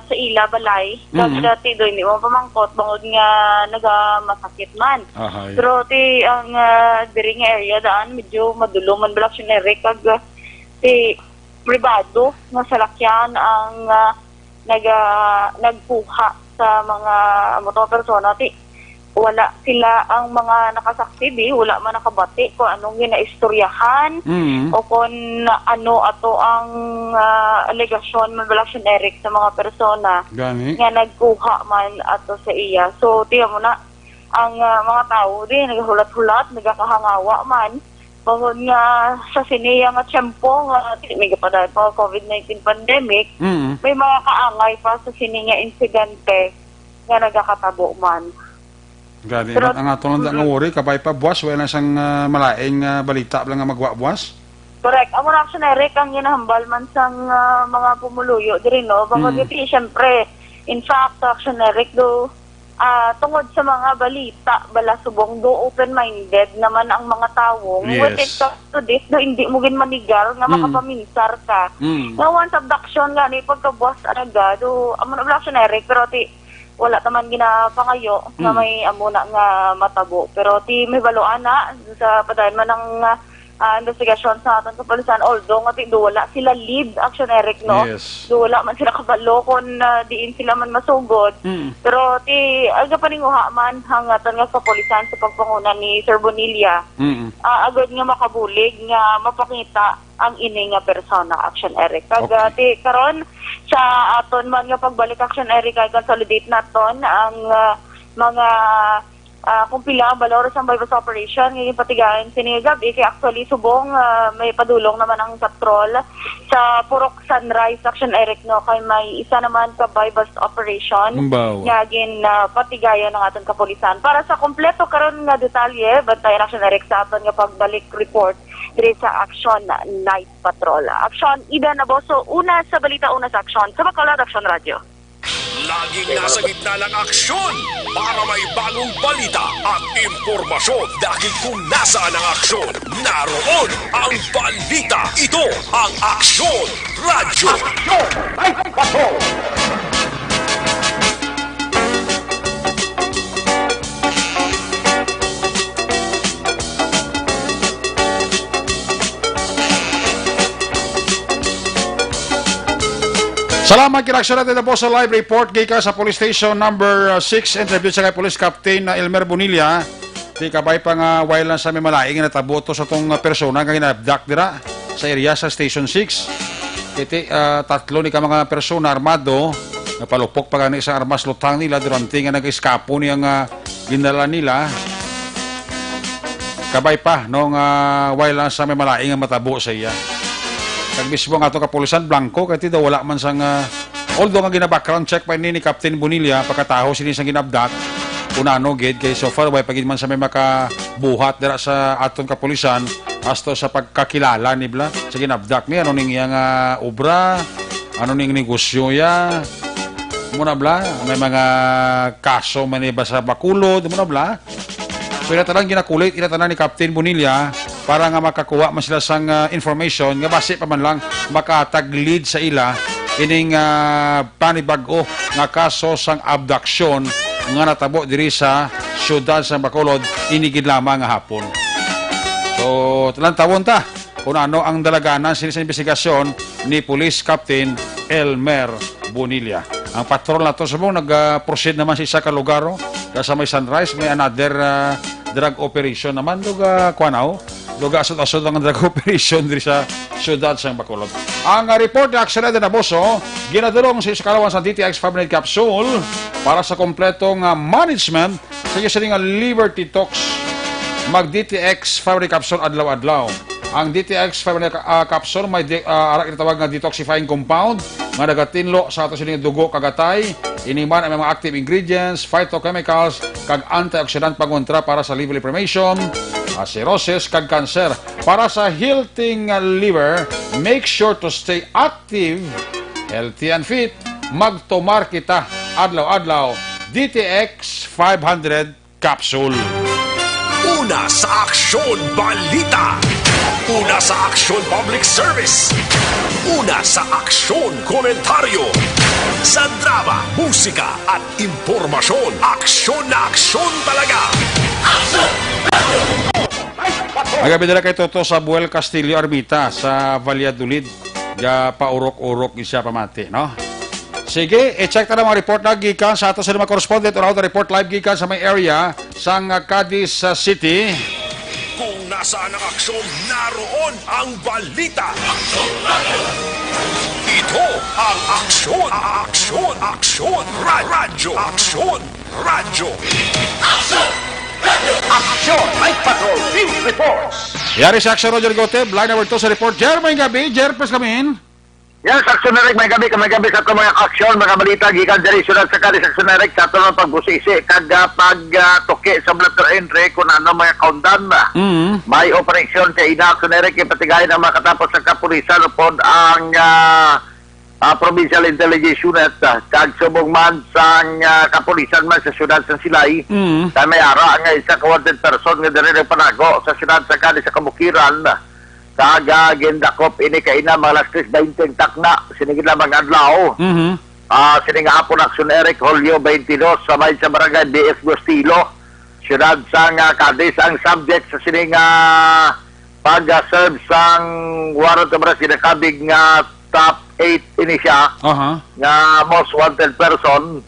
sa ila balay. Kag Mm. dati do, hindi mo pamangkot, bangod nga nagamasakit man. Ahay. Pero ti ang, ah, diri nga area daan, medyo madulom man bala, Action Eric, kag, ah, ti pribado nga salakyan ang, ah, naga-, nagkuha sa mga amo to nga persona. Ti, wala sila ang mga nakasaksi, di, wala man nakabati kung anong ginaistoryahan Mm. o kung ano ato ang, ah, alegasyon man bala, Action Eric, sa mga persona Gani. nga nagkuha man ato sa iya. So, tiyan mo na, ang, ah, mga tao, di, naghulat-hulat, nagakahangawa man. Bangod nga sa sini nga tiyempo nga di may kapaday pa COVID nineteen pandemic, Mm. may mga kaangay pa sa sini nga insidente nga nagakatabo man. Gani, Pero ang ato lang nga Mm-mm. worry, kabay pa, buwas, wala na sang, ah, malaing, ah, balita lang nga magwa, buwas? Correct. Amo na, Action Eric, ang ginahambal man sang, ah, mga pumuluyo diri, no? Bangod Mm. iti, siyempre, in fact, Action Eric, do, ah, tungod sa mga balita, bala subong do open-minded naman ang mga tawo. When Yes. it comes to this, do hindi mo gid manigar nga Mm. makapaminsar ka. Mm. Nga once abduction gani, pagkabuwas talaga, do, amo na bala, Action Eric, pero ti, wala ta man ginapangayo nga Mm. may amo na nga matabo. Pero ti, may baluan na sa padayon man ang, ah, ah, investigasyon sa aton kapulisan, although nga ti, do wala sila lead, Action Eric, no? Yes. Do wala man sila kabalo kung, ah, diin sila man masugod. Mm. Pero ti, aga paninguha man ang aton nga kapulisan sa pagpanguna ni Sir Bonilla. Mm. Ah, agud nga makabulig nga mapakita ang ini nga persona, Action Eric. Kag, Okay. ah, ti, karon, sa aton man nga pagbalik, Action Eric, ay consolidate naton ang, ah, mga ah, kung pila ang balor sang buy-bust operation nga ginpatigayon sini nga gab-i, kay actually subong, ah, may padulong naman ang patrol sa Purok Sunrise, Action Eric, no, kay may isa naman ka buy-bust operation Ang bawa. nga gin, ah, patigayon ng aton kapulisan. Para sa kompleto karon nga detalye, bantayan, Action Eric, sa aton nga pagbalik report diri sa Action Night Patrol. Action, Ida Naboso, una sa balita, una sa aksyon, sa Bacolod Action Radio. Laging nasa gitna ng aksyon para may bagong balita at impormasyon. Dahil kung nasaan ang aksyon, naroon ang balita. Ito ang Aksyon Radyo. Aksyon! Ay, bato! Salamat, kinaaksyon natin na po sa live report gikan sa Police Station Number six. Interview sa kay Police Captain na Elmer Bonilla. Di kabay pa nga, while lang sa may malaing nga natabo to sa tong persona nga gina-abduct dira sa area sa Station six. Iti, ah, tatlo ni ka mga persona armado, napalupok pa gani sa armas lutang nila durante nga nag-eskapo niya nga ginala nila. Kabay pa, no, nga while lang sa may malaing nga matabo sa iya. Kag mismo nga ato kapulisan, blanco, kay ti daw wala man sang, ah, although nga gina-background check pa ini ni Captain Bonilla, pagkataho sini sang ginabdak, kung ano gid, kay so far, way pa gid man sa may makabuhat dira sa aton kapulisan, hasta sa pagkakilala ni bla, sa ginabdak ni, ano ning iya nga obra, ano ning negosyo ya, muna bla, may mga kaso man ni ba sa Bacolod, muna bla. So, ina tanan ginakulit, ina tanan ni Captain Bonilla para nga makakuha man sila sang, ah, information nga basi pa man lang makahatag lead sa ila ining, ah, panibag-o nga kaso sang abduction nga natabo diri sa siyudad sang Bacolod ini gid lamang nga hapon. So, talantawon ta kung ano ang dalaganan sini sa investigasyon ni Police Captain Elmer Bonilla. Ang patrol nato subong nag-proceed naman sa isa ka lugar, oh, sa may Sunrise, may another, ah, drug operation naman. Duga, kuwan, oh, duga asod-asod ang drug operation diri sa siyudad sang Bacolod. Ang, ah, report ni Axel Eden Abuso, ginadulong sa isa ka lawan sa D T X five hundred capsule para sa kompleto nga management sa inyo sini nga liver detox, mag D T X five hundred capsule adlaw-adlaw. Ang D T X five hundred, ah, capsule may di-, ah, ara ginatawag nga detoxifying compound nga nagatinlo sa ato sini nga dugo kag atay. Ini man ang mga active ingredients, phytochemicals, kag antioxidant pangontra para sa liver inflammation, ah, cirrhosis, kag cancer. Para sa healthy nga liver, make sure to stay active, healthy and fit. Magtumar kita adlaw-adlaw. D T X five hundred capsule. Una sa aksyon, balita. Una sa aksyon, public service. Una sa aksyon, komentaryo. Sa drama, musika, at impormasyon, aksyon na aksyon talaga. Ang gabi nila kay Toto Samuel Castillo Armita sa Valladolid. Ga paurok-urok ni siya pamati, no? Sige, i-check ta na mga report na gikan sa ato sa mga correspondent or auto report live gikan sa may area sang, ah, Cadiz, ah, City. Kung nasaan ang aksyon, naroon ang balita. Ito ang aksyon, aksyon, aksyon, ra-, radyo, aksyon, radyo. Aksyon! Aksyon! Night Patrol News Reports! Yari sa aksyon, Roger Goteb. Line number two sa report. Jer, may gabi. Jer, please come in. Yes, Aksyon Eric, may gabi ka, may gabi sa ato mga aksyon, mga balita gikan diri sa siyudad sa Cadiz, Aksyon Eric, sa ato nga pagbusisi kag, ah, pag, ah, tuki sa mga entry kung ano mga kaundan. Mm. May operasyon kay ina, Aksyon Eric, ipatigayon ang makatapos sa kapulisan upod ang, ah, ah, Provincial Intelligence Unit, ah, kag subong man sang, ah, kapulisan man sa siyudad sa Silay. Mm. Kay may ara nga isa ka wanted person nga diri nagpanago sa siyudad sa Cadiz sa Kabukiran. Kag, ah, gindakop ini kaina mga alas tres baynte ang takna, sini gid lamang adlaw. Mhm. Ah, sini nga hapon, Aksyon Eric, Hulyo twenty-two, sa may sa barangay B F Gustilo, siyudad sang Cadiz. Ang subject sa sini nga pag-serve sang warrant of arrest, ginakabig nga top eight ini siya, Aha. nga most wanted person.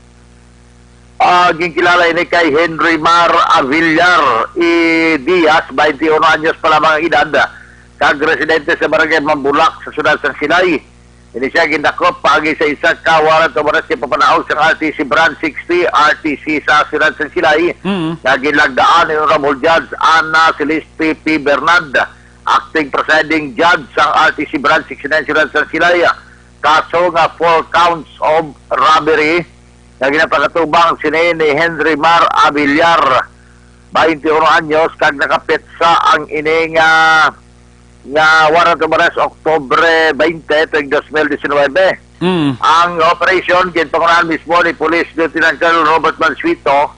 Ah, ginkilala ini kay Henry Mar Avillar E. Diaz, twenty-one anyos pa lamang ang edad, kag residente sa Barangay Mambulak sa siyudad sang Silay. Ini siya gindakop paagi sa isa ka warrant of arrest nga ipapanaog sang R T C Branch sixty, R T C sa siyudad sang Silay, Mm. nga ginlagdaan ni Honorable Judge Ana Celeste P. Bernard, acting presiding judge sang R T C Branch sixty-nine, siyudad sang Silay. Kaso nga four counts of robbery nga ginapakatubang sini ni Henry Mar Avillar, twenty-one anyos, kag nakapetsa ang ini nga, nga warrant of arrest, Oktubre twenty, tuig dos mil diecinuebe. Mm. Ang operasyon ginpangunahan mismo ni Police Lieutenant Colonel Robert Mansueto,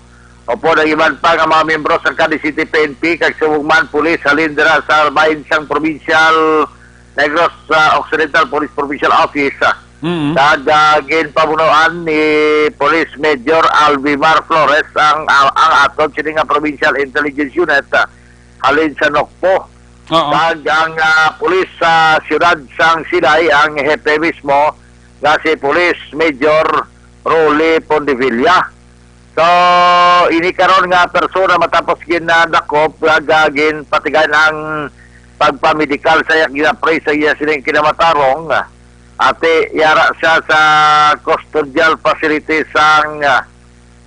upod ang iban pa nga mga miyembro sa Cadiz City P N P kag subong man pulis halin dira sa bahin sang Provincial Negros, ah, Occidental Police Provincial Office, ah, Mm. kag, ah, ginpamunuan ni Police Major Alvimar Flores ang, ang, ang aton sini nga Provincial Intelligence Unit, ah, halin sa NOCPO. Oo. Kag ang, ah, pulis sa siyudad sang Silay, ang hepe mismo, nga si Police Major Rolly Pondevilla. So, ini karon nga persona matapos ginadakop, nga ga-, ginpatigan ang pagpamedikal sa iya, gina-appraise sa iya sining kinamatarong. Ati, yara siya sa custodial facility sang, ah,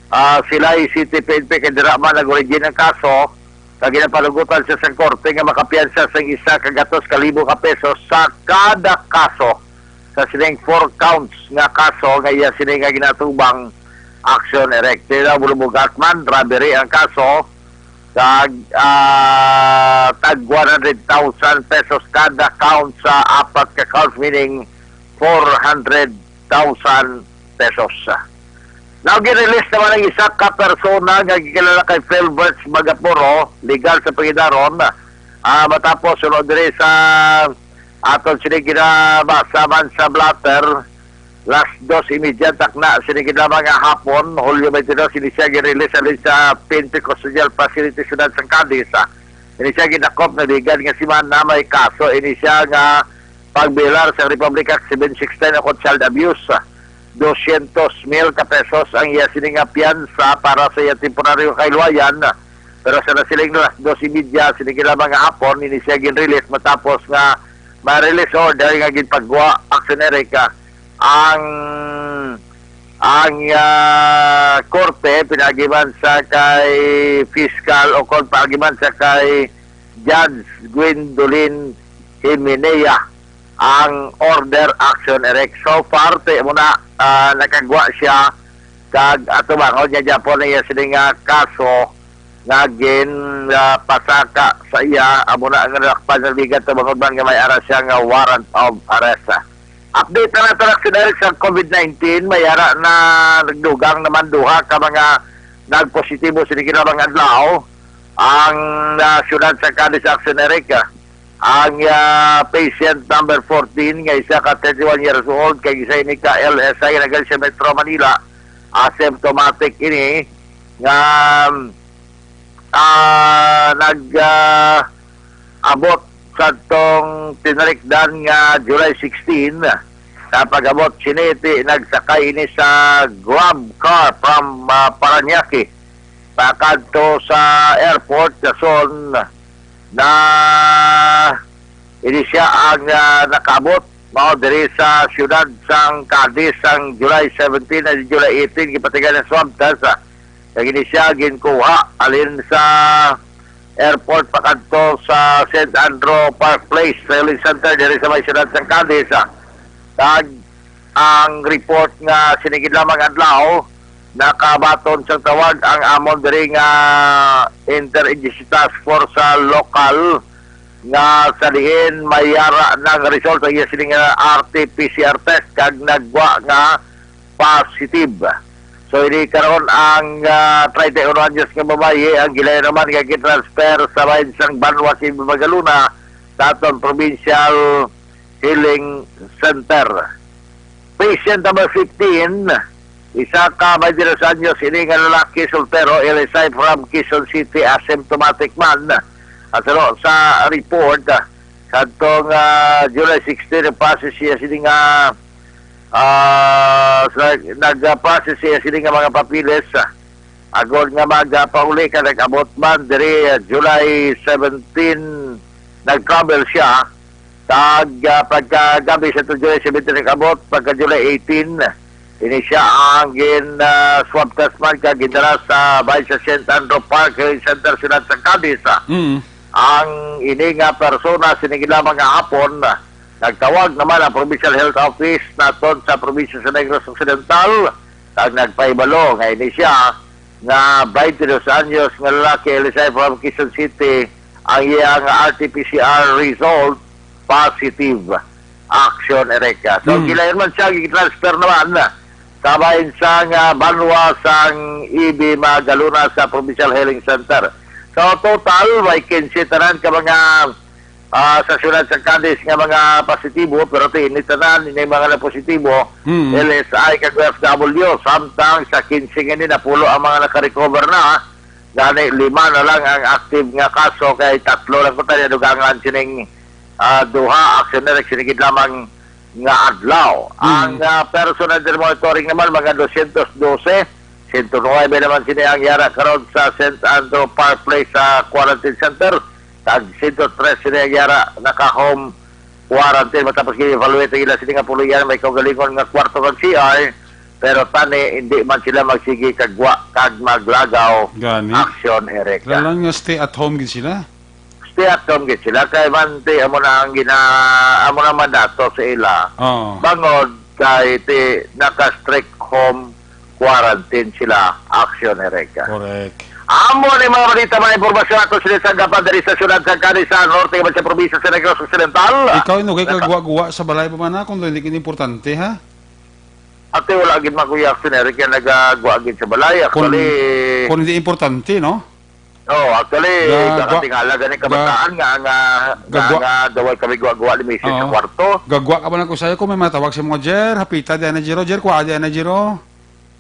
ah, Silay City P N P, kay dira man nag-origin ang kaso, kag ginapanugotan siya sa korte nga makapiyansa sang isa ka gatos ka libo ka pesos sa kada kaso sa sining four counts nga kaso nga iya sini nga ginatubang. Action Erect. Sila bulubugat man, robbery ang kaso, kag, ah, tag one hundred thousand pesos kada count sa apat ka counts, meaning four hundred thousand pesos. Now, gin-release naman ang isa ka persona nga gikilala kay Filbert Magapuro, legal sa pangidaron. Ah, matapos, sunod diri sa aton sini ginabasa man sa blotter, las dos y media takna sini ginabasa nga hapon, Hulyo twenty-two, ini siya gin-release alin sa P N P Custodial Facility, Siyudad sang Cadiz. Ah, ini siya gidakop nga legal nga si man na may kaso ini siya nga pagbilar sa Republic Act seven sixteen o child abuse. Dosyentos mil ka pesos ang iya sini nga piyansa para sa iya temporaryo nga kahiluwayan. Pero sa nasiling las dos y media, sini lamang nga hapon, ini siya gin-release matapos nga ma-release order nga ginpagwa, Action Erect, ang, ang, ah, korte, pinaagi man sa kay fiscal o kon paagi man sa kay Judge Gwendolyn Himenea ang order, Action Erect. So far, ti mo na, ah, nakagwa siya, kag atubangon niya gyapon ang iya sini nga kaso nga gin, ah, pasaka sa iya, amo na ang nalakpan nga ligat, atubangon man nga may ara siya nga warrant of arrest. Update na nato, Action Erect, sa covid nineteen, may ara na nagdugang naman duha ka mga nagpositibo sini lamang adlaw ang, ah, siyudad sa Cadiz, Action Erect. Ang, ah, patient number fourteen nga isa ka thirty-one years old, kag isa ini ka L S I, nagdala sa Metro Manila. Asymptomatic ini nga, ah, nag, ah, abot sa tong tinarikdan nga July sixteen. Sa pag-abot sini, ti nagsakay ini sa Grab car from, ah, Parañaque pakadto sa airport, dason na ini siya ang, ah, nakaabot mao diri sa siyudad sang Cadiz sang July seventeen, na July eighteen, gipatigan ang swab test, ah. Kag ini siya ginkuha alin sa airport pakadto sa Saint Andrew Park Place Healing Center diri sa may siyudad sang Cadiz, ah. Kag ang report nga sini gid lamang adlaw, nakabaton sang tawag ang amon diri nga Interagency Task Force sa lokal nga sa diin may ara na nga result ang iya sini nga R T P C R test kag nagwa nga positive. So, ini karon ang, ah, treinta y uno anyos nga babayi ang gilayon naman nga gitransfer sa bahin sang banwa sa Iba Magalona sa aton provincial healing center. Patient number fifteen, isa ka twenty-two anyos ini nga lalaki, soltero, L S I from Quezon City, asymptomatic man. At ano, sa report, ah, kadtong, ah, July sixteen, nag-process siya sini nga, ah, sa, nag-process siya sini nga mga papeles, ah, agod nga magapauli ka, nag-abot man diri, ah, July seventeen, nag-travel siya. Kag, ah, pagkagabi sa to, July seventeen, nag-abot, pagka July eighteen, ini siya ang gin, ah, swab test man kag gindala sa bahin sa Saint Andrew Park Healing Center, siyudad sa Cadiz, ah. Mm. Ang ini nga persona, sini gid lamang nga hapon, ah, nagtawag naman ang Provincial Health Office naton sa probinsya sa Negros Occidental, kag nagpahibalo nga ini siya nga twenty-two anyos nga lalaki, L S I from Quezon City, ang iya nga R T P C R result positive, Action Erect. So, Mm. gilayon man siya, gi-transfer naman sa bahin sang, ah, banwa sang Ibi Magalona sa Provincial Healing Center. So, total, may quince tanan ka mga, ah, sa siyudad sa Cadiz nga mga positibo, pero ti ini tanan, ini mga na positibo, Mm. L S I kag O F W, samtang sa quince nga ini, napulo ang mga nakarecover na, gani lima na lang ang active nga kaso, kay tatlo lang ko tayo dugangan sining, ah, duha, Action Erect, sini gid lamang nga adlaw. Mm. Ang, ah, personal monitoring naman, mga dosyentos dose, sento nuebe naman sini ang yara karon sa Saint Andrew Park Place sa quarantine center. Kag sento tres sini ang yara naka-home quarantine matapos gin-evaluate ang ila sini nga puloy-anan may kaugalingon nga kwarto kag C R, pero tani hindi man sila magsigi kag wa kag maglagaw. Gani. Action, Eric. Kailangan nga stay at home gid sila. Stay at home gid sila kay man ti amo na ang gina-, amo na mandato sa ila. Oo. Bangod kay ti naka-strict home quarantine sila, Action, Eric. Correct. Amo ni mga balita, mga impormasyon ato sila sa gapan diri sa siyudad sa Cadiz, sa norte man sa probinsya sa Negros Occidental. Ikaw, inugay ka Naka- guwa-guwa sa balay pa man, ha? Kung hindi kini importante, ha? Ate, wala gid man, Kuya Action, Eric, kaya nagagwa gid sa balay. Kung, Actually, kung hindi importante, no? Oh, actually, Ga-, gwa-, nakatingala gani ga-, kabataan nga, nga, nga, gagwa-, nga daway kami guwa-guwa ni misis sa Oo. kwarto. Gagwa ka ba na ko sa'yo kung may matawag si mo, Jer? Hapita di na, Jero. Jer, kuha di na, Jero.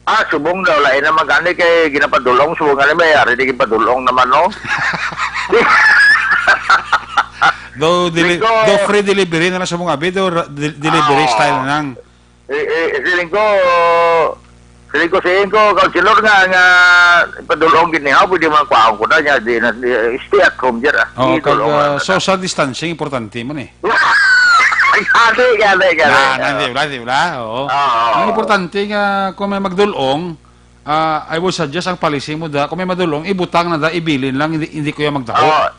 Ah, subong daw, lain naman gani kay ginapadulong, subong gani may ari di gipadulong naman, no? Do, deli-, Linggo. Do free delivery na lang sa mga abi, do ra-, del-, delivery Ah, style na lang. Eh, eh, siling ko, siling ko, siling ko, Councilor nga, nga padulong gid niya, pwede man kwaon ko na niya, di na, di, stay at home dyan, ah. Oo, Di kag, tulong ah, lang na. Social distancing, importante man eh. Ay, gani, gani, gani. Na, na, di ba, di ba? Oo. Oo, oo. Ang importante nga, kung may magdulong, ah, I would suggest ang policy mo da, kung may madulong, ibutang na da, ibilin lang, hindi, hindi ko yan magdaho. Oo.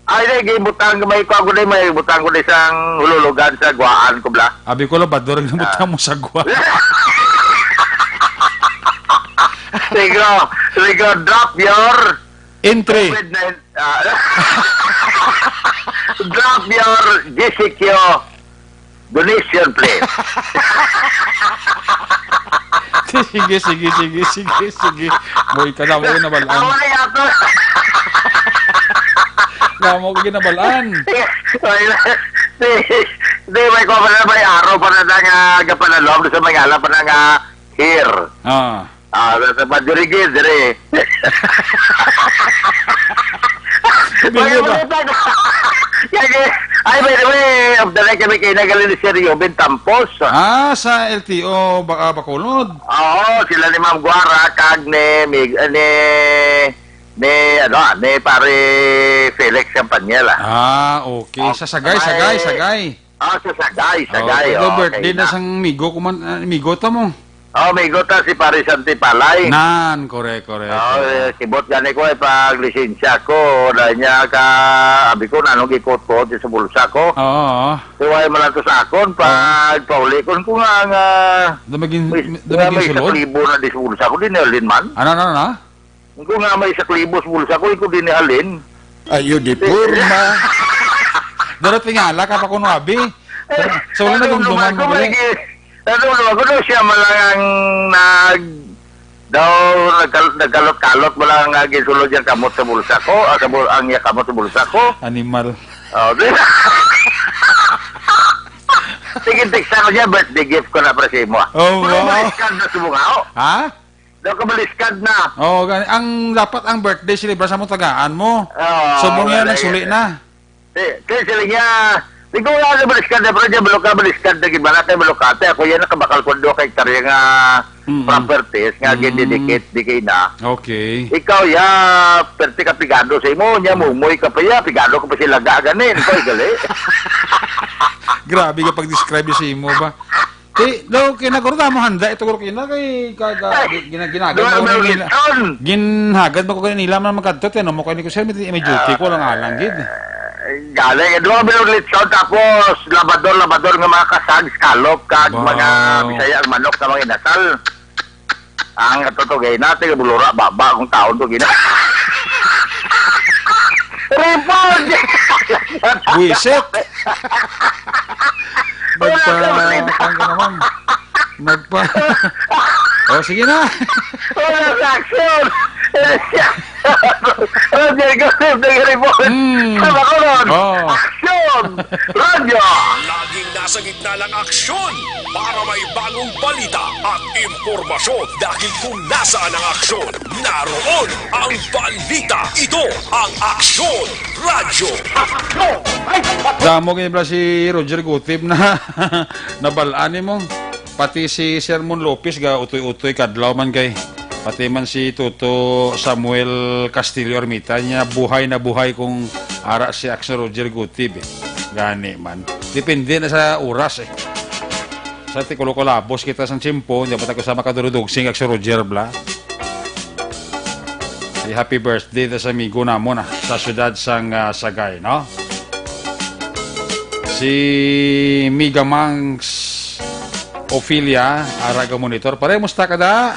Ay, di, gibutang ko, may kuha ko di, may butang ko di sang hululugan sa guwaan ko, bla. Abi ko, labador ang Ah. nabutang mo sa guwa. Sigo, sigo, drop your Entry. COVID nineteen, ah, drop your G C Q donation, please. Sige, sige, sige, sige, sige. Boy, ka na mo ginabalaan. Amo na yato. Na mo ginabalaan. Di, di, may ko pa na, may araw pa na na nga, gapanalom sa may ala pa na nga here. Ah. Ah, sa, sa Padre Gil, dire. Sabi Ay, mo ba? Balita ko. Kaya, ay, by the way, of the night kami kay nagaling ni Sir Ruben Tampos. Ah, sa L T O, ba-, ah, Bacolod? Oo, sila ni Ma'am Guara, kag ni Mig-, eh, ni, ni, ano, ni Pare Felix Campaniel, ah. Ah, okay. Ah, Sa Sagay, may Sagay, Sagay. Ah, sa Sagay, Oh, Sagay, pero oh, birthday okay na na. sang migo ko man, ah, migo ta mo. Oh, migo ta si Pare Santi Palay. Nan, correct, correct, Oh, correct. eh, kibot gani ko, eh, pag lisensya ko, dahil niya ka, abi ko, nanong gikot-kot sa bulsa ko. Oo, oo. So, ay man lang to sa akon, Oo. pag pauli ko, ko nga, nga, Damagin, may, damagin nga may sulod? isang libo na di sa bulsa ko, di na yun man. Ano, ano, ano? Ko nga may isang libo sa bulsa ko, iko di ni Alin. Ayo, di porma. Dara tingala ka pa kuno, abi. So, wala na Ano gumduman naman mo, ko, eh. may gi-, ano naman ko, no, siya man lang ang nag-, daw, nagkal-, nagkalot-kalot mo lang nga gisulod yung kamot sa bulsa ko, ah, sa bul-, ang iya kamot sa bulsa ko. Animal. Oh, di-, Sige, text ako niya, birthday gift ko na para sa imo, ah. Oh, Pero wow. Baliskad na sa bunga, oh. Ha? Daw kabaliskad na. Oo, gani. Ang dapat ang birthday celebration sa mo tagaan mo. Oo, So, mo nga wala nagsuli yan. na. Eh, kaya sila niya, di ko nga kabaliskad na, pero dyan, balok ka, baliskad na gid man, kay balok ka, ate, ako yan, nakabakal ko doon kay hektarya nga Mm. properties nga Mm. gindidikit, di kay na. Okay. Ikaw, ya, perte ka pigado sa imo, niya, Mm. mumoy ka pa, ya, pigado ka pa sila gaganin. Ikaw, gali. Grabe ka pag-describe sa imo ba? Ti, daw, kinaguro na mo handa, ito guro kina, kay, ka, ka, Ay, gi-, gina-, ginagan duha mo may ko nila. lechon. Ginhagad mo ko kay nila, man magkadto, tiyan mo ko ni ko, sir, may, may duty ko lang, alang gid. Eh, galing, eh, duha may lechon, tapos labador, labador nga mga kasag, scallop, kag Ba. mga Bisaya ang manok nga mga inasal. Ang ato to, gay natin, bulura, baba, kung taon to, gina. Report! Buisit! Wala Nagpa-, ka balita. Kuwan ka naman. Nagpa-, oh, sige na. Wala sa action! Roger Gomez, nag-report. Hmm. Sa Bacolod. Oh. Action! Radyo! Laging nasa gitna ng aksyon para may Ang balita at impormasyon, dahil kung nasaan ang aksyon, naroon ang balita. Ito ang Aksyon Radyo. Damo gid bala si Roger Gutib na nabalaan nimo. Pati si Sermon Lopez ga utoy-utoy kadlaw man kay, pati man si Toto Samuel Castillo Ermita niya, buhay na buhay kung ara si Aksyon Roger Gutib eh. Gani man. Depende na sa oras eh. Sa tikulo ko labos kita sang tiyempo, hindi pa ta ko sa makadurudog sing Aksyon Roger bala. Si happy birthday ta sa amigo namon, ah, sa siyudad sang, ah, Sagay, no? Si Miga Mangs Ophelia, ara ga monitor. Pare, musta ka da?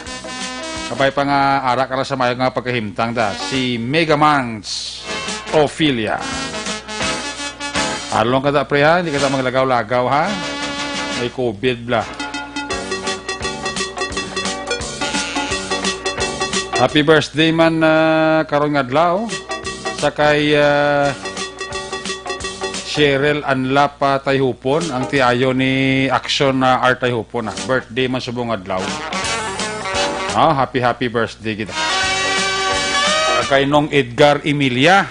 Kabay pa nga ara ka lang sa mayo nga pagkahimtang da. Si Mega Mangs Ophelia. Arlong ka da, pre, ha? Hindi ka da maglagaw-lagaw, ha? May covid bala. Happy birthday man, ah, karon nga adlaw sa kay, ah, Cheryl Anlapa Tayhupon, ang tiayo ni Action, ah, R Tayhupon, ah. Birthday man subong adlaw. Ah, happy, happy birthday kita. Kay Nong Edgar Emilia.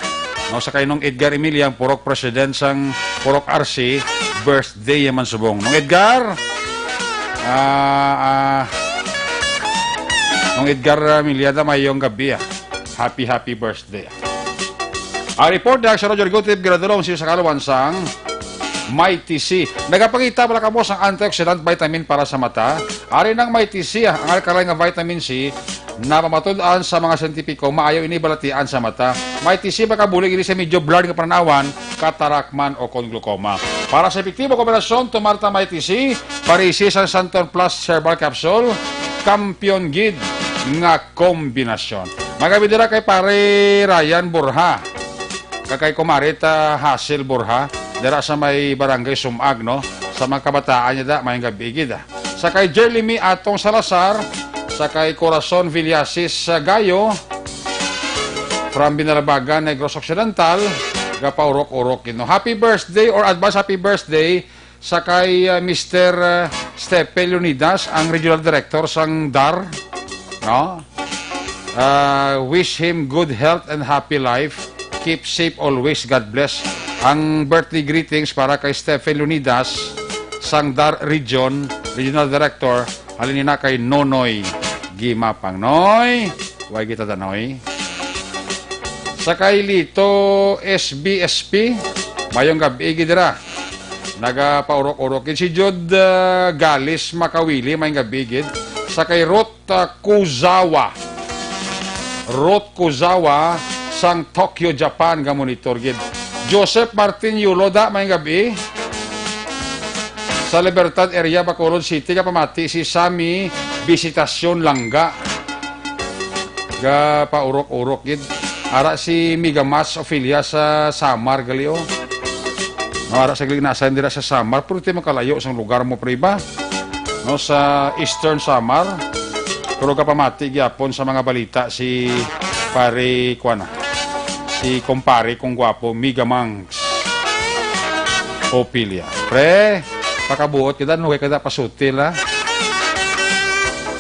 No, sa kay Nong Edgar Emilia, ang purok president sang Purok R C, birthday man subong. Nong Edgar, ah, ah, Nong Edgar Emilia, da, mayong gabi, ah. Happy, happy birthday. Ang report ni Action Roger Gutib, ginadulong sa kaluwan sang Mighty C. Nagapangita bala kamo sang antioxidant vitamin para sa mata. Ari nang Mighty C, ang alkaline nga vitamin C, napamatud-an sa mga siyentipiko, maayo ini balatian sa mata. Mighty C makabulig ini sa medyo blurred nga pananawan, katarak man o kon glaucoma. Para sa epektibo kombinasyon, tumar ta Mighty C, parisi sang Santon Plus Herbal Capsule, kampiyon gid nga kombinasyon. Magabi dira kay Pare Ryan Borja, kag kay Kumare ta Hazel Borja, dira sa may Barangay Sumag, no? Sa mga kabataan niya da, mayong gabi gid, ah. Sa kay Jerlemy Atong Salazar, sa kay Corazon Villasis, ah, Gayo, from Binalabagan, Negros Occidental, gapaurok-urok gid, no? Happy birthday or advance happy birthday sa kay, ah, Mister, ah, Stephen Leonidas, ang regional director sang dar, no? Ah, wish him good health and happy life. Keep safe always. God bless. Ang birthday greetings para kay Stephen Leonidas, sang dar region, regional director, halin na kay Nonoy Gimapang. Noy, way kita da, Noy. Sa kay Lito S B S P, mayong gabi gid dira. Nagapaurok-urok gid si Jud, ah, Galis Makawili, mayong gabi gid. Sa kay Ruth, ah, Kuzawa. Ruth Kuzawa sang Tokyo, Japan, nga monitor gid. Joseph Martin Yulo da, mayong gabi. Sa Libertad area, Bacolod City, kapamati si Sammy Visitacion Langga. Gapaurok-urok gid. Ara si Mega Mas Ophelia sa Samar gali, oh. No, ara sa gali, nasa dira sa Samar, pero di makalayo sang lugar mo, pre, ba? No, sa Eastern Samar. Pero kapamati gyapon sa mga balita si pare, kuwan na, si kumpare kong gwapo, Mega Mang. Ophelia. Pre, pakabuot kita, nugay ka da pasutil, ha?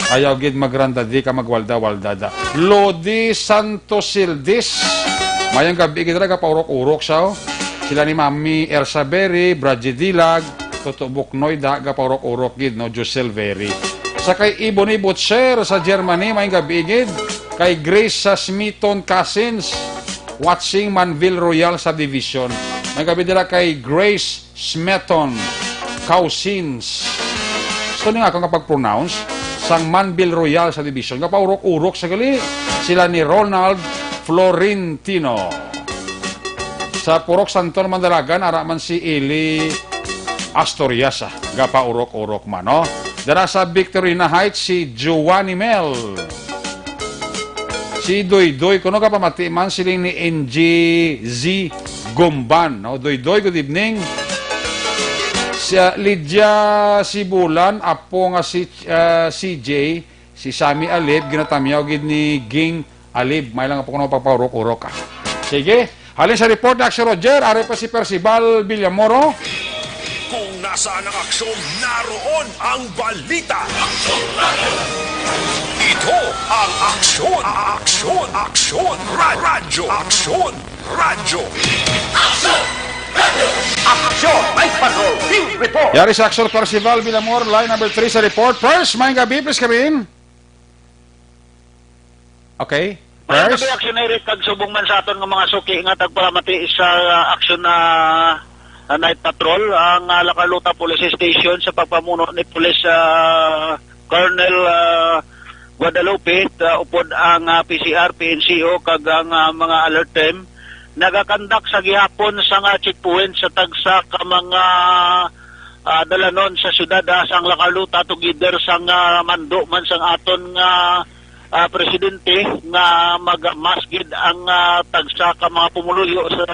Ayaw gid magrandadi ka magwalda-waldada. Lodi Santos Sildis. Mayang gabi gid ra, gapaurok-urok sa, oh. Sila ni Mami Ersa Berry, Bradji Dilag, Toto Buknoy da, gapaurok-urok gid, no, Josel Berry. Sa kay Ebony Butcher sa Germany, mayang gabi gid. Kay Grace sa Smiton Cousins, watching Manville Royal Subdivision. May gabi nila kay Grace Smeton Cousins. So, ni nga ako nga pag-pronounce sang Manville Royal Subdivision. Nga paurok-urok sa gali sila ni Ronald Florentino. Sa Purok Santon, Mandalagan, ara man si Eli Asturias, ah, gapaurok-urok man, no? Dara sa Victorina Heights, si Giovanni Mel. Si Doydoy, kuno ka pamati man, siling ni N G Z Gumban, no? Doydoy, good evening. Si, ah, Lydia Sibulan, apo nga si, ah, C J, si Sammy Alib, ginatamyaw gid ni Ging Alib. May lang apo kuno pagpaurok-urok, ah. Sige, halin sa report ni Action Roger, ari pa si Percival Villamoro. Kung Sa ng aksyon, naroon ang balita. Ito ang aksyon, aksyon, aksyon, ra- radyo, aksyon, radyo. Aksyon! Aksyon! Night Patrol Field Report! Yari sa Aksyon, Percival Villamor, line number three sa report. First, may gabi, please, Kevin. Okay. Mayong gabi, Aksyon Eric, kag subong man sa aton nga mga suki nga tagpalamati sa, ah, Aksyon na, ah, Night Patrol, ang, ah, La Carlota Police Station sa pagpamuno ni Police, ah, Colonel, ah, Guadalupe, ah, upod ang, ah, P C R, P N C O, kag ang, ah, mga alert team, nagakandak sa gihapon sa nga checkpoint sa tagsa ka mga, ah, dalanon sa siyudad, ah, sang La Carlota, together sang, ah, mando man sang aton nga, ah, presidente nga magmasgid ang, ah, tagsa ka mga pumuluyo sa,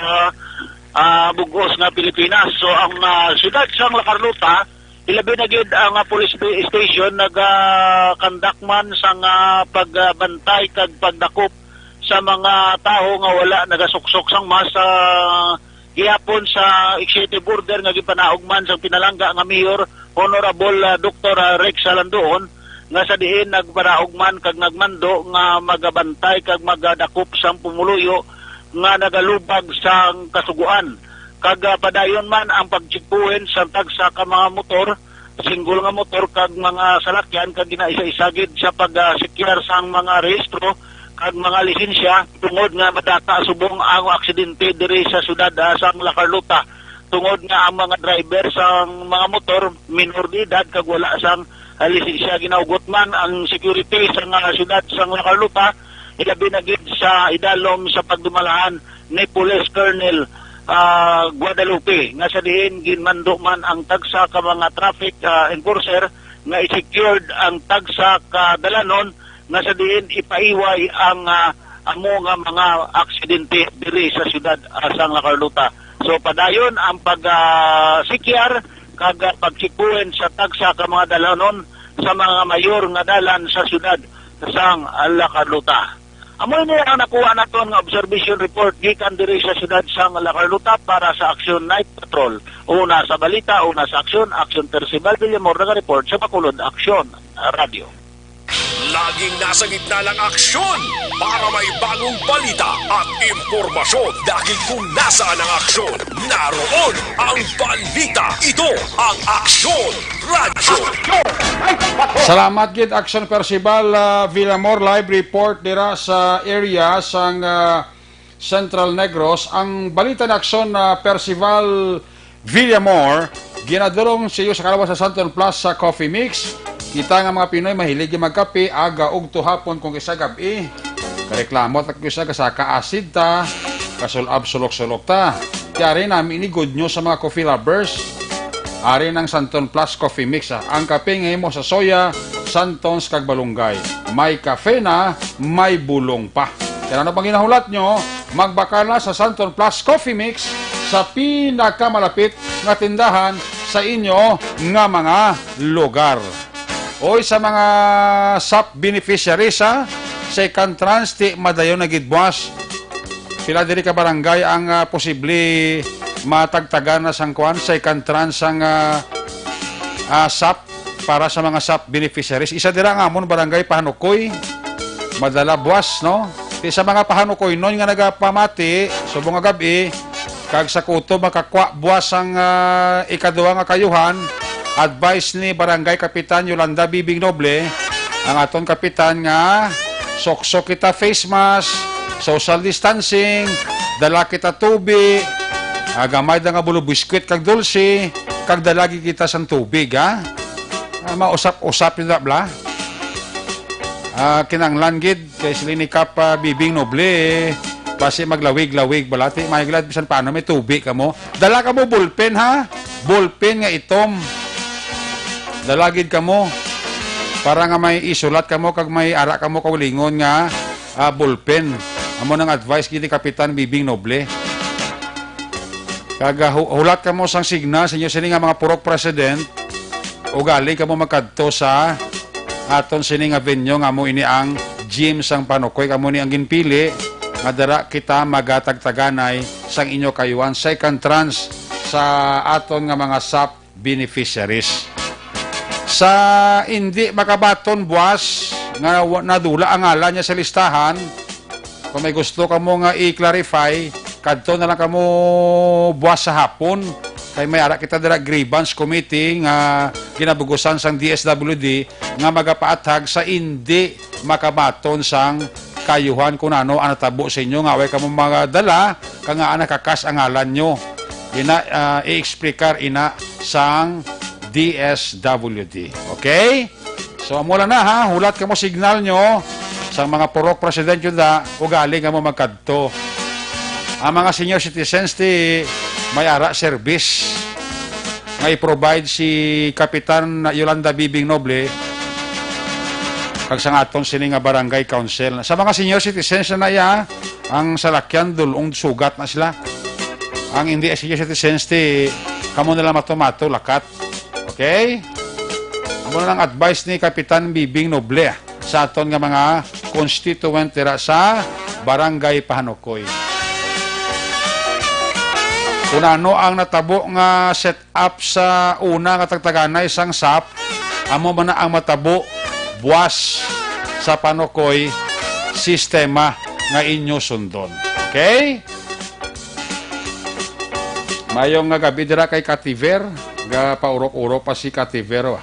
ah, bug-os nga Pilipinas. So, ang, ah, siyudad sang La Carlota, ilabi na gid ang, ah, police sta- station, nagakandak man sang, ah, pagbantay kag pagdakop sa mga tawo nga wala nagasuksok sang mask, ah, gihapon sa executive order nga gipanaog man sang pinalangga nga mayor, Honorable, ah, Doktor, ah, Rex Salandoon, nga sa diin nagpanaog man kag nagmando nga magabantay kag magadakop sang pumuluyo nga nagalubag sang kasugoan. Kag, ah, padayon man ang pag-checkpoint sa tagsa ka mga motor, single nga motor kag mga salakyan, kag ginaisa-isa gid sa pag, ah, sikyar sang mga rehistro kag mga lisensya, tungod nga madata subong ang aksidente diri sa siyudad, ah, sang La Carlota, tungod nga ang mga driver sang mga motor minor de edad kag wala sang, ah, lisensya. Ginahugot man ang security sang, ah, siyudad sang La Carlota, ilabi na gid sa idalom sa pagdumalahan ni Police Colonel, ah, Guadalupe, nga sa diin ginmando man ang tagsa ka mga traffic, ah, enforcer nga i-secured ang tagsa ka dalanon nga sa diin ipaiway ang, ah, amo nga mga aksidente diri sa siyudad, ah, sang La Carlota. So, padayon ang pag, ah, sikyar kag, ah, pag-checkpoint sa tagsa ka mga dalanon sa mga mayor nga dalan sa siyudad sang La Carlota. Amo ini ang nakuha naton nga observation report gikan diri sa siyudad sang La Carlota para sa Aksyon Night Patrol. Una sa balita, una sa aksyon, Aksyon Percival Villamor naga-report sa Bacolod Aksyon Radio. Laging nasa gitna ng aksyon para may bagong balita at impormasyon. Dahil kung nasaan ang aksyon, naroon ang balita. Ito ang Aksyon Radyo. Salamat gid, Aksyon Percival, ah, Villamor, live report dira sa area sang, ah, Central Negros. Ang balita na Aksyon, ah, Percival Villamor, ginadulong sa iyo sa kalawas sa Santon Plus sa Coffee Mix. Kita nga mga Pinoy mahilig yung magkape, aga, ugto, hapon, kung isa gab-i. Kareklamo ta kung isa, kasaka acid ta, kasulab sulok-sulok ta. Kaya rin namin ini good news sa mga coffee lovers. Ari ng Santon Plus Coffee Mix, ah. Ang kape nga himo sa soya, santons kag balunggay. May kafe na, may bulong pa. Kaya ano pang ginahulat nyo? Magbakal na sa Santon Plus Coffee Mix sa pinakamalapit nga tindahan sa inyo nga mga lugar. Oy, sa mga sap beneficiaries, ha, second tranche, ti madayon na gid buwas. Pila diri ka barangay ang, ah, posible matagtagan na sang kuan, second tranche sang, ah, ah, sap para sa mga sap beneficiaries? Isa dira ang amon barangay, Pahanukoy. Madala buwas, no? Ti sa mga Pahanukoynon nga nagapamati subong nga gab-i, kag sa kutob makakwa buwas ang, ah, ikaduha nga kayuhan, advice ni Barangay Kapitan Yolanda Bibing Noble, ang aton kapitan, nga soksok kita face mask, social distancing, dala kita tubi, ah, gamay da nga bulo biskwit kag dulce, kag dala gid kita sang tubig, ha? Ah, mausap-usap yun, bla. Ah, kinanglan gid kay sila ni Kap, ah, Bibing Noble, basi maglawig-lawig balati, may glad bisan paano may tubi kamo. Dala kamo ballpen, ha? Ballpen nga itom. Dala gid kamo para nga may isulat kamo kag may ara kamo kaugalingon nga, ah, ballpen. Amo nang advice gid ni Kapitan Bibing Noble. Kag, ah, hu-, hulat kamo sang signal sa inyo sini nga mga purok president, ugali kamo magkadto sa aton sini nga venue nga amo ini ang gym sang Panukoy. Kamo ni ang ginpili nga dara kita magatagtaganay sang inyo kayuan second tranche sa aton nga mga sap beneficiaries. Sa indi makabaton buwas nga wa-, nadula ang ngalan niya sa listahan, kung may gusto kamo nga i-clarify, kadto na lang kamo buwas sa hapon. Kay may ara kita dira grievance committee nga ginabugusan sang D S W D nga magapaathag sa indi makabaton sang kayuhan kung ano ang natabo sa inyo nga way kamo magadala kay nga nakakas ang ngalan nyo. Ina, ah, i-explicar ina sang D S W D. Okay? So, amo lang na, ha. Hulat kamo signal nyo sa mga purok presidente da, ugali nga mo magkadto. Ang mga senior citizens ti may ara service nga i-provide si Kapitan Yolanda Bibing Noble kag sa aton sini nga barangay council. Sa mga senior citizens na iya, ang salakyan dulong sugat na sila. Ang hindi senior citizens ti kamo na lang mato-mato lakat. Okay? Amo na ang advice ni Kapitan Bibing Noble sa aton nga mga constituent dira sa Barangay Pahanukoy. Kung ano ang natabo nga set up sa una nga tagtaganay sang sap, amo man na ang matabo buwas sa Panukoy sistema nga inyo sundon. Okay? Mayong nga gabi dira kay Kativer, ga paurok-urok pa si Kativer, wa.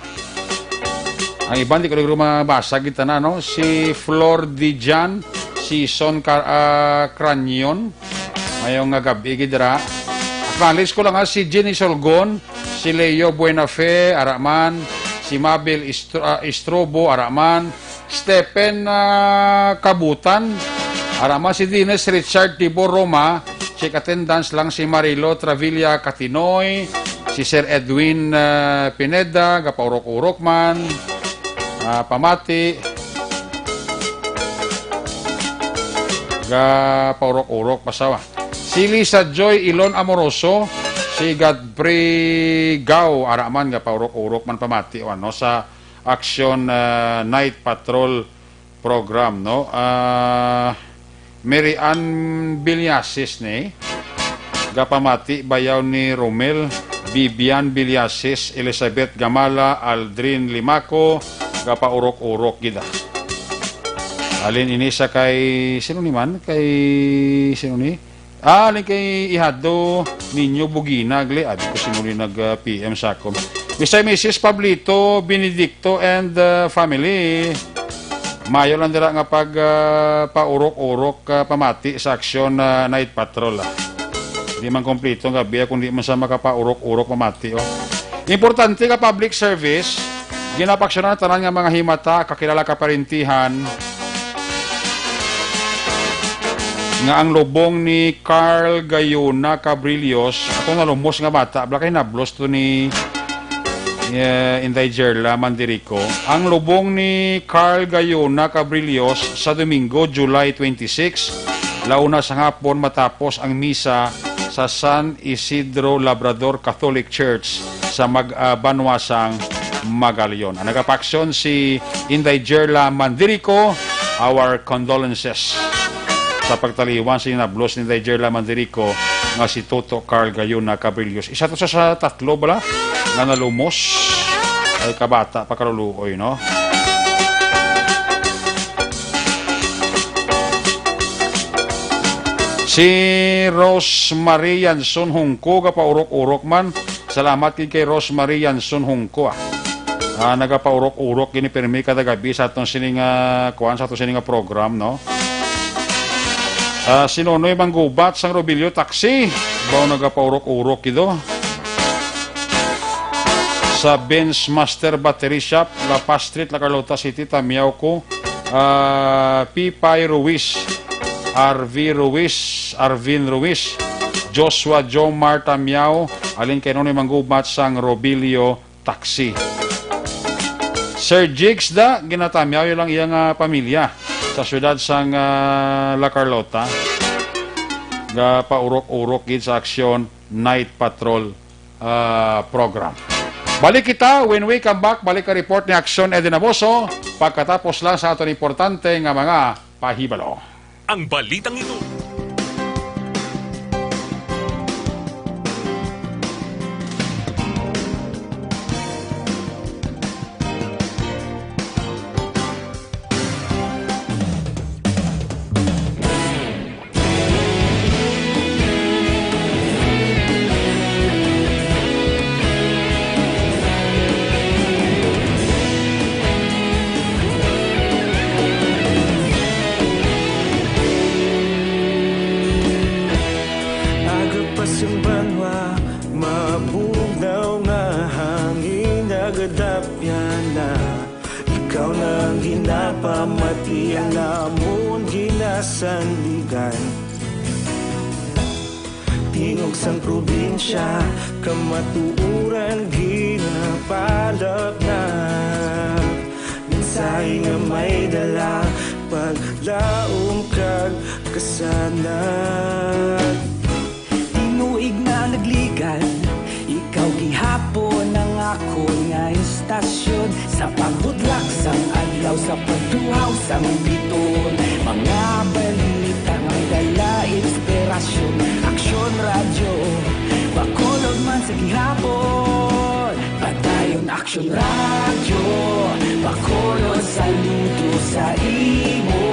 Ang iban di ko na mabasa gid tanan, no? Si Flor Dijan, si Son Car-, ah, Cranion, mayong nga gabi gid dira. Acknowledge ko lang, ha, si Jenny Solgon, si Leo Buenafe, ara man, si Mabel Istro-, ah, Istrobo, ara man, Stephen, ah, Kabutan, ara man, si Dennis Richard Tibor Roma, check attendance lang si Marilo Travilla Katinoy, si Sir Edwin, ah, Pineda, gapaurok-urok man, ah, pamati, gapaurok-urok, pasawa. Si Lisa Joy Ilon Amoroso, si Godfrey Gao, ara man, gapaurok-urok man pamati, o ano, sa Action, ah, Night Patrol Program, no? Ah, Mary Ann Villasis ni, gapamati bayaw ni Romel, Vivian Villasis, Elizabeth Gamala, Aldrin Limaco, gapaurok-urok gid, ah. Alin ini sa kay, sino ni man? Kay, sino ni? Ah, alin kay Ihado ninyo Bugina, gali. Abi ko sino ni nag, ah, P M sa akon. Mister Missus Pablito Benedicto and, ah, family. Mayo lang dira nga pag, ah, paurok-urok, ah, pamati sa aksyon, ah, Night Patrol, ah. Di man kompleto nga biya kung di man sa makapaurok-urok pamati, oh. Importante nga public service, ginapaksyonan ang tanan nga mga himata, kakilala, kaparintihan, nga ang lubong ni Carl Gayuna Cabrillos, ato na lumos nga bata, bala kay nablos to ni, eh, Inday Jerla Mandirico. Ang lubong ni Carl Gayuna Cabrillos sa Domingo, July twenty-six, launa sa hapon matapos ang misa sa San Isidro Labrador Catholic Church sa Mag-, ah, Banwasang Magalion. Ang nagapaksyon si Inday Jerla Mandirico, our condolences sa pagtaliwan sa nablos ni Inday Jerla Mandirico nga si Toto Carl Gayuna Cabrillos. Isa to sa, sa tatlo bala nga nalumos. Ay, kabata pa, kaluluoy, no? Si Rosemary Yanson Hungko, gapaurok-urok man. Salamat gid kay Rosemary Yanson Hungko, ah. Ah, nagapaurok-urok gini pirmi kada gabi sa aton sini nga, kuan, sa aton sini nga program, no? Ah, si Nonoy Manggubat sang Robilio Taxi, baw nagapaurok-urok gid, oh. Sa Benz Master Battery Shop, La Paz Street, La Carlota City, tamiaw ko, ah, Pipay Ruiz, R V Ruiz, Arvin Ruiz, Joshua Jomar Tamiao, alin kay Nonoy Manggubat sang Robilio Taxi. Sir Jigs da, ginatamyaw lang iya nga pamilya sa siyudad sang, ah, La Carlota. Gapaurok-urok gid sa aksyon Night Patrol, ah, program. Balik kita, when we come back, balik ka report ni Aksyon Eddie Naboso, pagkatapos lang sa aton importante nga mga pahibalo. Ang balitang ito. Ang ginapamati ang amon ginasandigan. Tingog sang probinsya, kamatuoran ginapalapnap. Mensahe nga may dala, paglaom kag kasanag. Tinuig na nagligan, ikaw gihapon ang akon nga istasyon. Sa pagbutlak sang adlaw, sa pagtuhaw sang biton, mga balita may dala inspirasyon. Aksyon Radyo, Bacolod man sa gihapon. Padayon Aksyon Radyo, Bacolod, saludo sa imo.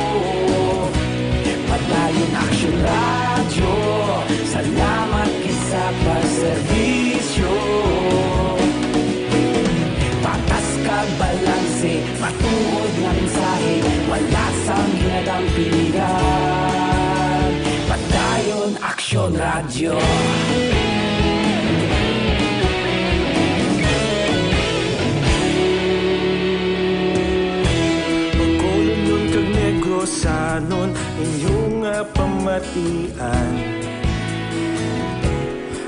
Padayon Aksyon Radyo, salamat gid sa pagserbisyo. Patas kag balanse, matuod nga mensahe, wala sang ginadampigan. Padayon Aksyon Radyo. Bacolodnon kag Negrosanon, inyo nga pamatian.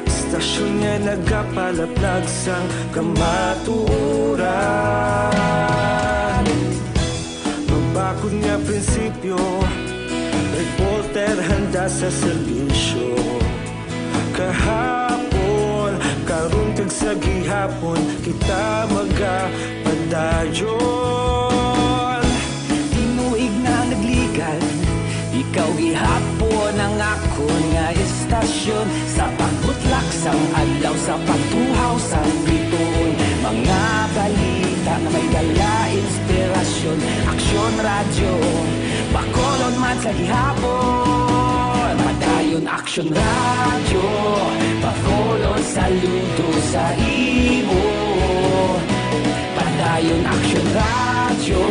Istasyon nga nagapalaplag sang kamatuoran. Mabakod nga prinsipyo, reporter handa sa serbisyo. Kahapon, karon, kag sa gihapon, kita magapadayon. Tinuig na nagligan, ikaw gihapon ang akon nga istasyon. Sa pagbutlak sang adlaw, sa pagtuhaw sang biton, mga balita nga may dala inspirasyon. Aksyon Radyo, Bacolod man sa gihapon. Padayon Aksyon Radyo, Bacolod, saludo sa imo. Padayon Aksyon Radyo,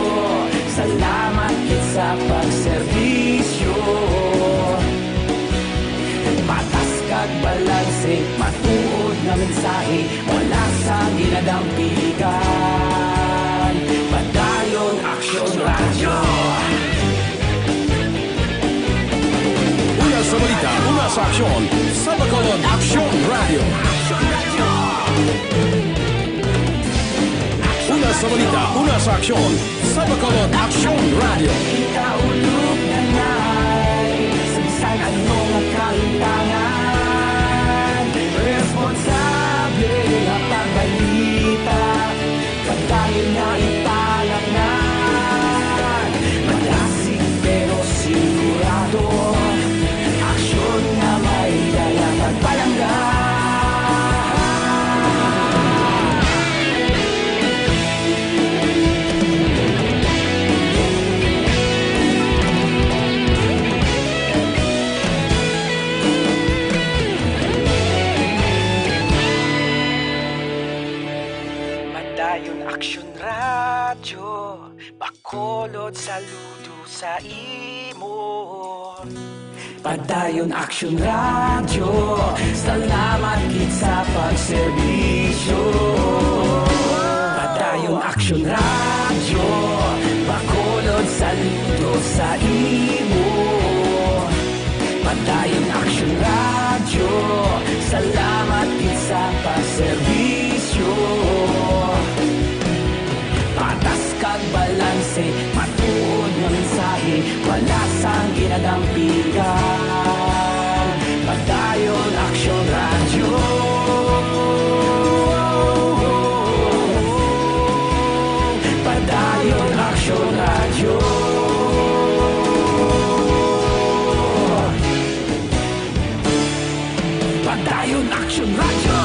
salamat gid sa pagserbisyo. Patas kag balanse, matuod nga mensahe, wala sang ginadampigan. Padayon Aksyon Radyo. Una sa balita, una sa aksyon, sa Bacolod Aksyon Radyo. Una sa balita, una sa aksyon, sa Bacolod Aksyon Radyo. Kita ulog na nay, sa bisan ano nga kalimtangan, responsable nga pagbalita. Padayon nga ipalangnan, madasig pero sigurado, aksyon nga may dala pagpalangga. Padayon Aksyon Radyo, Bacolod, saludo sa imo. Padayon Aksyon Radyo, salamat gid sa pagserbisyo. Padayon Aksyon Radyo, Bacolod, saludo sa imo. Padayon Aksyon Radyo, salamat gid sa pagserbisyo. Patas kag balanse, matuod nga mensahe, wala sang ginadampigan. Padayon Aksyon Radyo. Padayon Aksyon Radyo. Padayon Aksyon Radyo.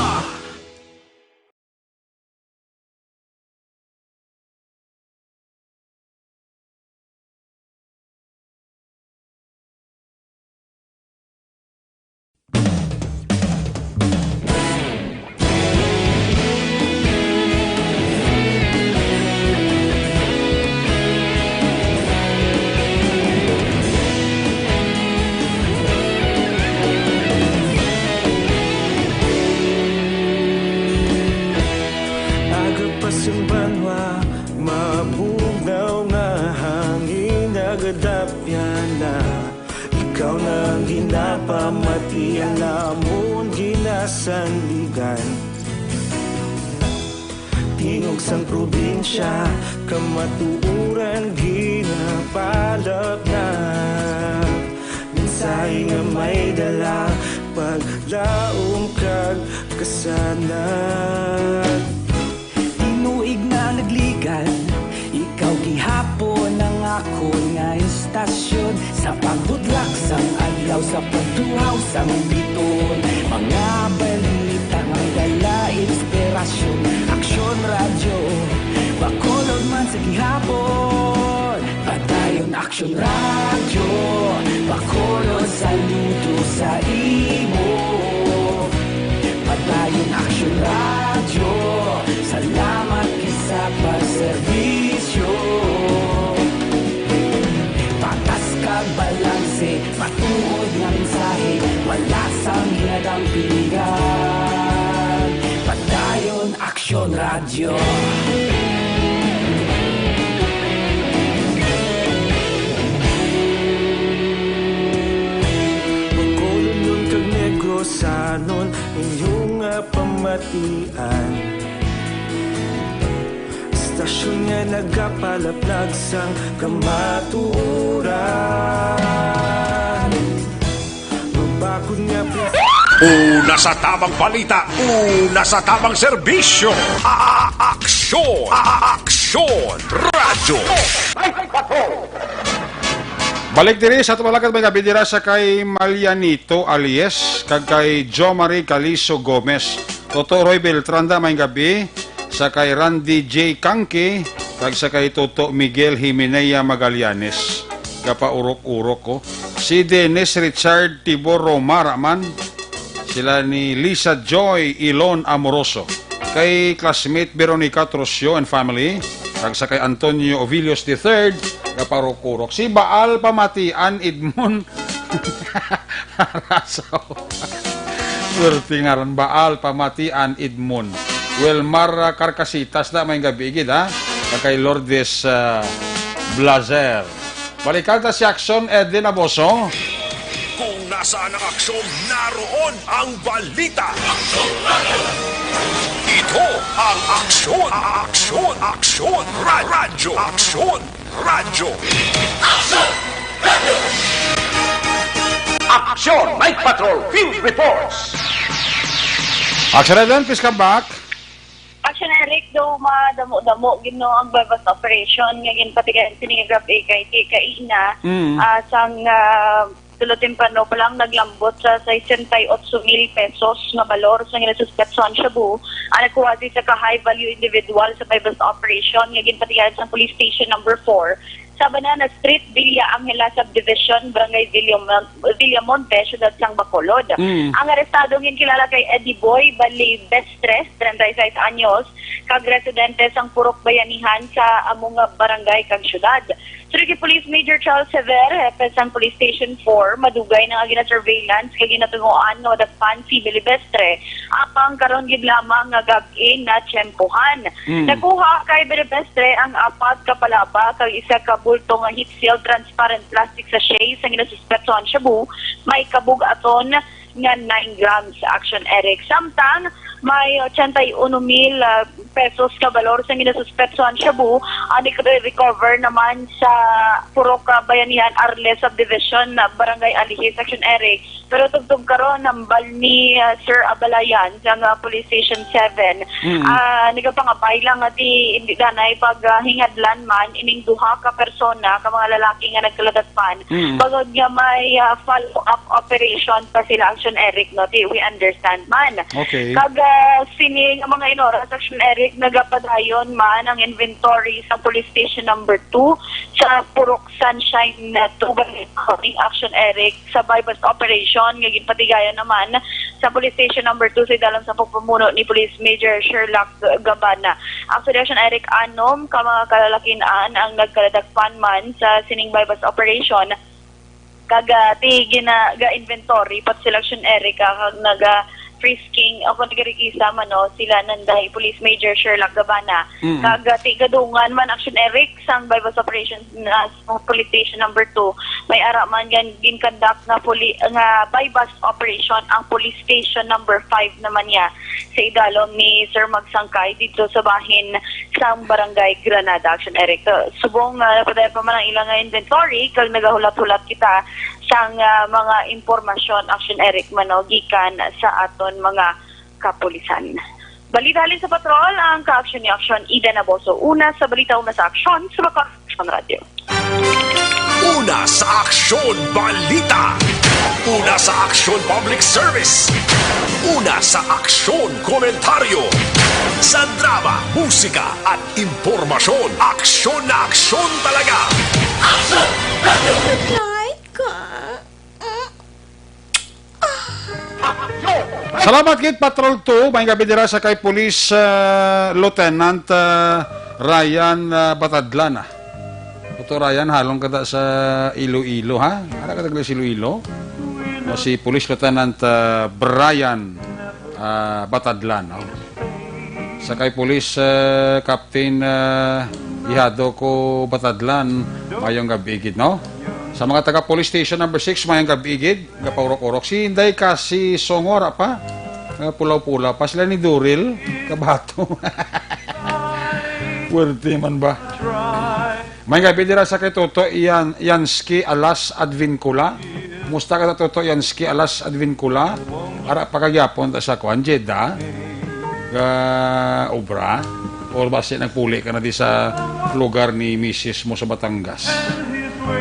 Kadapyana, ikaw na ang ginapamatian namon ginasandigan. Tingog sang probinsya, kamatuoran ginapalapnap. Mensahe nga may dala, paglaom kag kasanag. Tinuig na nagligan, ikaw gihapon ang akon nga istasyon. Sa pagbudlak sang adlaw, sa pagtuhaw sang biton, mga balita nga dala inspirasyon. Aksyon Radyo, Bacolod man sa gihapon. Padayon Aksyon Radyo, Bacolod, saludo sa imo. Padayon Aksyon Radyo, salamat gid sa pagserbisyo. Patas kag balanse, matuod nga mensahe, wala sang hinadampingan. Padayon Aksyon Radyo. Bacolodnon kag Negrosanon, inyo nga pamatian. Istasyon nga nagapalaplag sang kamatuoran. Mabakod nga pres- Una sa tamang balita, una sa tamang serbisyo. A-, a-, aksyon, a-, a-, aksyon, radyo. Balik diri sa tumalagad may gabi dira sa kay Malianito Alias kag kay Jo Marie Caliso Gomez. Toto Roy Beltranda may gabi sa kay Randy J Kangki kag sa kay Toto Miguel Himenea Magallanes. Kapaurok-urok ko. Si Dennis Richard Tibor Romara man. Sila ni Lisa Joy Ilon Amoroso. Kay classmate Veronica Trosio and family. Kag sa kay Antonio Ovilios the third, kapaurok-urok. Si Baal Pamatian Edmond Rasaw. Swerte nga ron, Baal Pamatian Edmond. Wilmar, ah, Carcasitas na may gabi gid, ha? Kag kay Lourdes, ah, Blazer. Balikan ta si Aksyon Edwin Aboso. Kung nasaan ang aksyon, naroon ang balita. Ito ang Aksyon, Aksyon, Aksyon, Ra-, Radyo, Aksyon, Radyo. Aksyon! Night Patrol Field Reports. Aksyon Edwin, please come back. Aksyon Eric, do madamo-damo gid no ang buy-bust operation nga ginpatigayon sini nga Grab A kay ti kaina, Mm. ah, sang, ah, tulo temprano pa lang naglambot sa sesenta y ocho mil pesos nga balor sa ginasuspetsohan shabu ang nagkuha sa ka high value individual sa buy-bust operation nga ginpatigayon sa Police Station Number four sa Banana Street, Villa Angela Subdivision, Barangay Villamon-, Villamonte, Siyudad sang Bacolod. Mm. Ang arestado ginkilala kay Eddie Boy Balibestre, treinta y seis anyos, kag residente sang Purok Bayanihan sa amo nga barangay kag siyudad. Suno kay Police Major Charles Sever, hepe sang Police Station four, madugay na nga gina-surveillance kag ginatunguan nga madakpan si Balibestre, apang karon gid lamang nga gab-i natiyempohan. Mm. Nakuha kay Balibestre ang apat ka palaba kag isa ka bulto nga heat-sealed transparent plastic sachet sa ginasuspetsohan shabu, may kabug-aton nga nine grams, Aksyon Eric. Samtang may ochenta y uno mil, ah, pesos ka balor sa ginasuspetsohan shabu ang nag-recover naman sa Purok, ah, Bayanihan, Arles Subdivision, ah, Barangay Alihis, Aksyon Eric. Pero tubtob karon, hambal ni, ah, Sir Abalayan sa nga Police Station seven, Mm. ah, nagapangabay lang nga ti indi danay pag, ah, hingadlan man ining duha ka persona ka mga lalaki nga nagkaladakpan. Mm. Bangod nga may, ah, follow-up operation pa sila, Aksyon Eric, no? Ti, we understand man. Okay. Kag, ah, sini nga mga inoras, Aksyon Eric, nagapadayon man ang inventory sa Police Station Number two sa Purok Sunshine, ah, Tuban, Aksyon Eric, sa buy-bust operation nga ginpatigayon naman sa Police Station Number two sa idalom sa pagpamuno ni Police Major Sherlock Gabana. Actually, Aksyon Eric, anom ka mga kalalakin-an ang nagkaladakpan man sa sining buy-bust operation. Kag, ah, ti gina-, ga-inventory pat sila, Aksyon Eric, ah, kag naga frisking o kung taga-Rikisa man, no, sila nanday Police Major Sherlock Gabana. Mm. Kag, ah, tigadungan man, Action Eric, sang buy-bust operation na sa Police Station number two, may ara man gan ginconduct nga poli-, nga buy-bust operation ang Police Station number five naman niya sa idalom ni Sir Magsangkay dito sa bahin sang Barangay Granada, Action Eric. So, subong, ah, napadayon pa man ang ilang inventory, kag nagahulat-hulat kita sang, ah, mga impormasyon, Action Eric, man, no, gikan sa aton mga kapulisan. Balita halin sa patrol, ang ka-aksyon ni Aksyon Eden Aboso. Una sa balita, una sa aksyon, sa Bacolod Aksyon Radio. Una sa aksyon, balita. Una sa aksyon, public service. Una sa aksyon, komentaryo. Sa drama, musika, at impormasyon, aksyon na aksyon talaga. Aksyon! Flight ka? Salamat gid, Patrol two. May gabi dira sa kay Police, ah, Lieutenant, ah, Ryan, ah, Batadlan, ah. Ito, Ryan, halong kada sa Iloilo, ha? Ara ka taga sa Iloilo? O si Police Lieutenant, ah, Brian, ah, Batadlan, oh. Sa kay Police, ah, Captain, ah, Ihado ko Batadlan, mayong gabi gid, no? Sa mga taga Police Station number six, mayong gabi gid. Gapaurok-urok. Si Inday Kasi Songo, ara pa. Ah, pulaw-pula pa. Sila ni Duril Kabato. Puwerte man ba? May gabi dira sa kay Toto Ian, Yansky Alas Advincula. Musta ka, Toto Yansky Alas Advincula? Ara pa kagyapon ta sa kuan, Jeddah. Ga obra. Or basi nagpuli ka na di sa lugar ni misis mo sa Batangas.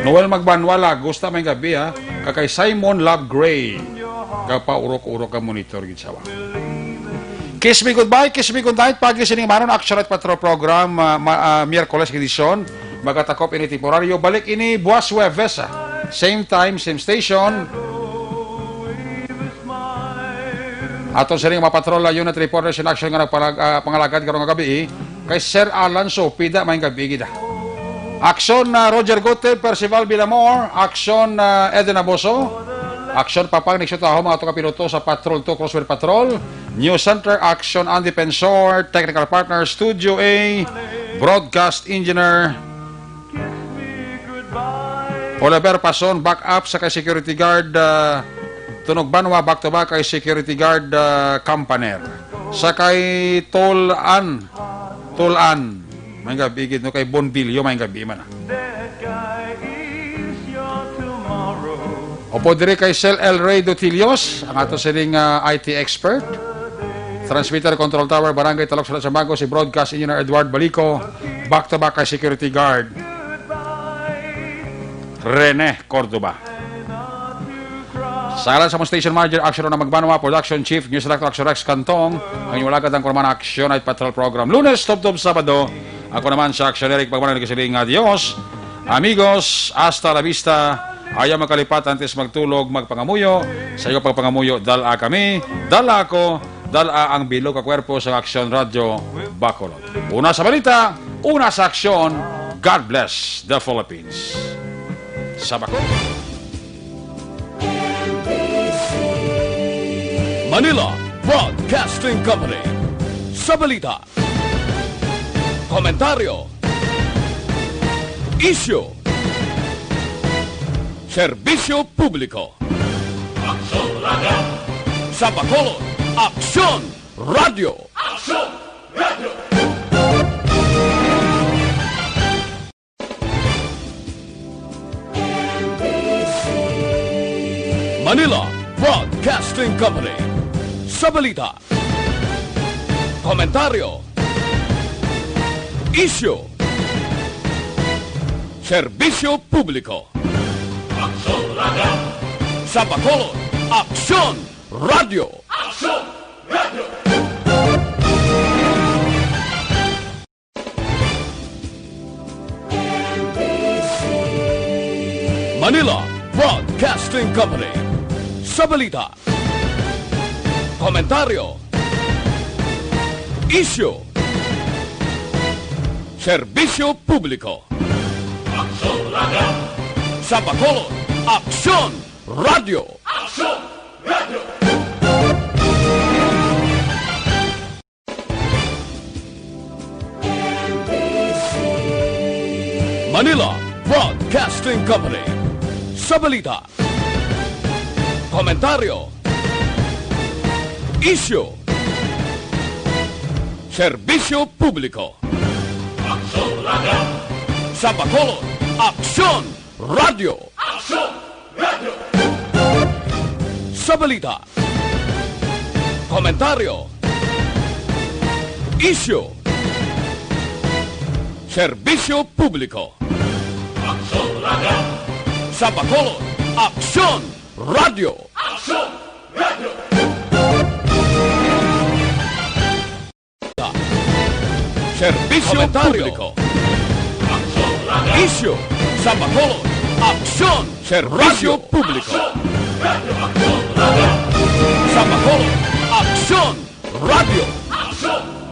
Noel Magbanwa, Lagos ta, may gabi, ha. Kag kay Simon Love Gray, gapaurok-urok ka monitor gid sa wa. Kiss Me Goodbye, Kiss Me Goodnight, pagi sining maron, Action Night Patrol Program, ah, ma-, ah, Miyerkules nga edisyon. Magatakop ini temporaryo. Balik ini buwas Huwebes, ah. Same time, same station. Aton sining mga patrol, unit reporters in action nga nagpalag-, ah, pangalagad karong nga gabi, eh, kay Sir Alan Sopida, may gabi gid, ah. Aksyon na Roger Gutib, Percival Villamor, aksyon na Eden Aboso, aksyon Papang Nixon Taho, mga tuga piloto sa Patrol two Crossfire Patrol, News Center, aksyon Andy Pensor, technical partner, Studio A, broadcast engineer, Oliver Pason, back up sa kay security guard, ah, Tunog Banwa, back to back kay security guard, ah, Campaner. Sa kay Tol-an, Tol-an, may gabi gid, no, kay Bonbilio, may gabi man, ah. Opo, diri kay Sel El Rey Dutilios, ang ato sining, ah, I T expert. Transmitter Control Tower, Barangay Talok, Sulat sa Bago, si Broadcast Engineer Edward Balico, back to back kay security guard Rene Cordova. Sa ngalan sa among station manager, Action Rona Magbanwa, production chief, news director, Action Rex Cantong, ang inyong alagad ang Kurman Action Night Patrol Program. Lunes, tubtob Sabado, ako naman sa Action Eric Pagmanang nagkasiling nga, "Adios, amigos, hasta la vista." Ayaw magkalipat antes magtulog, magpangamuyo. Sa iyo pagpangamuyo, dala kami, dala ako, dala ang bilog ka kwerpo sa Action Radio Bacolod. Una sa balita, una sa aksyon. God bless the Philippines. Sa Bacolod. Manila Broadcasting Company. Sa balita, komentaryo, isyu, serbisyo publiko. Aksyon Radio. Sa Bacolod, Aksyon Radio. Aksyon Radio. Manila Broadcasting Company. Sa balita, komentaryo, isyu, serbisyo publiko. Aksyon Radio. Sa Bacolod, Aksyon Radio. Aksyon Radio. Manila Broadcasting Company. Sa balita, komentaryo, isyu, serbisyo publiko. Aksyon Radio. Sa Bacolod, Aksyon Radio. Aksyon Radio. Manila Broadcasting Company. Sa balita, komentaryo, isyu, serbisyo publiko. Aksyon Radio. Sa Bacolod, Aksyon Radio. Aksyon Radio. Sa balita, komentaryo, isyu, serbisyo publiko. Aksyon Radio. Sa Bacolod, Aksyon Radio. Aksyon Radio. Serbisyo publiko. Isyu sa Bacolod. Aksyon. Serbisyo publiko. Sa Bacolod. Aksyon. Radyo.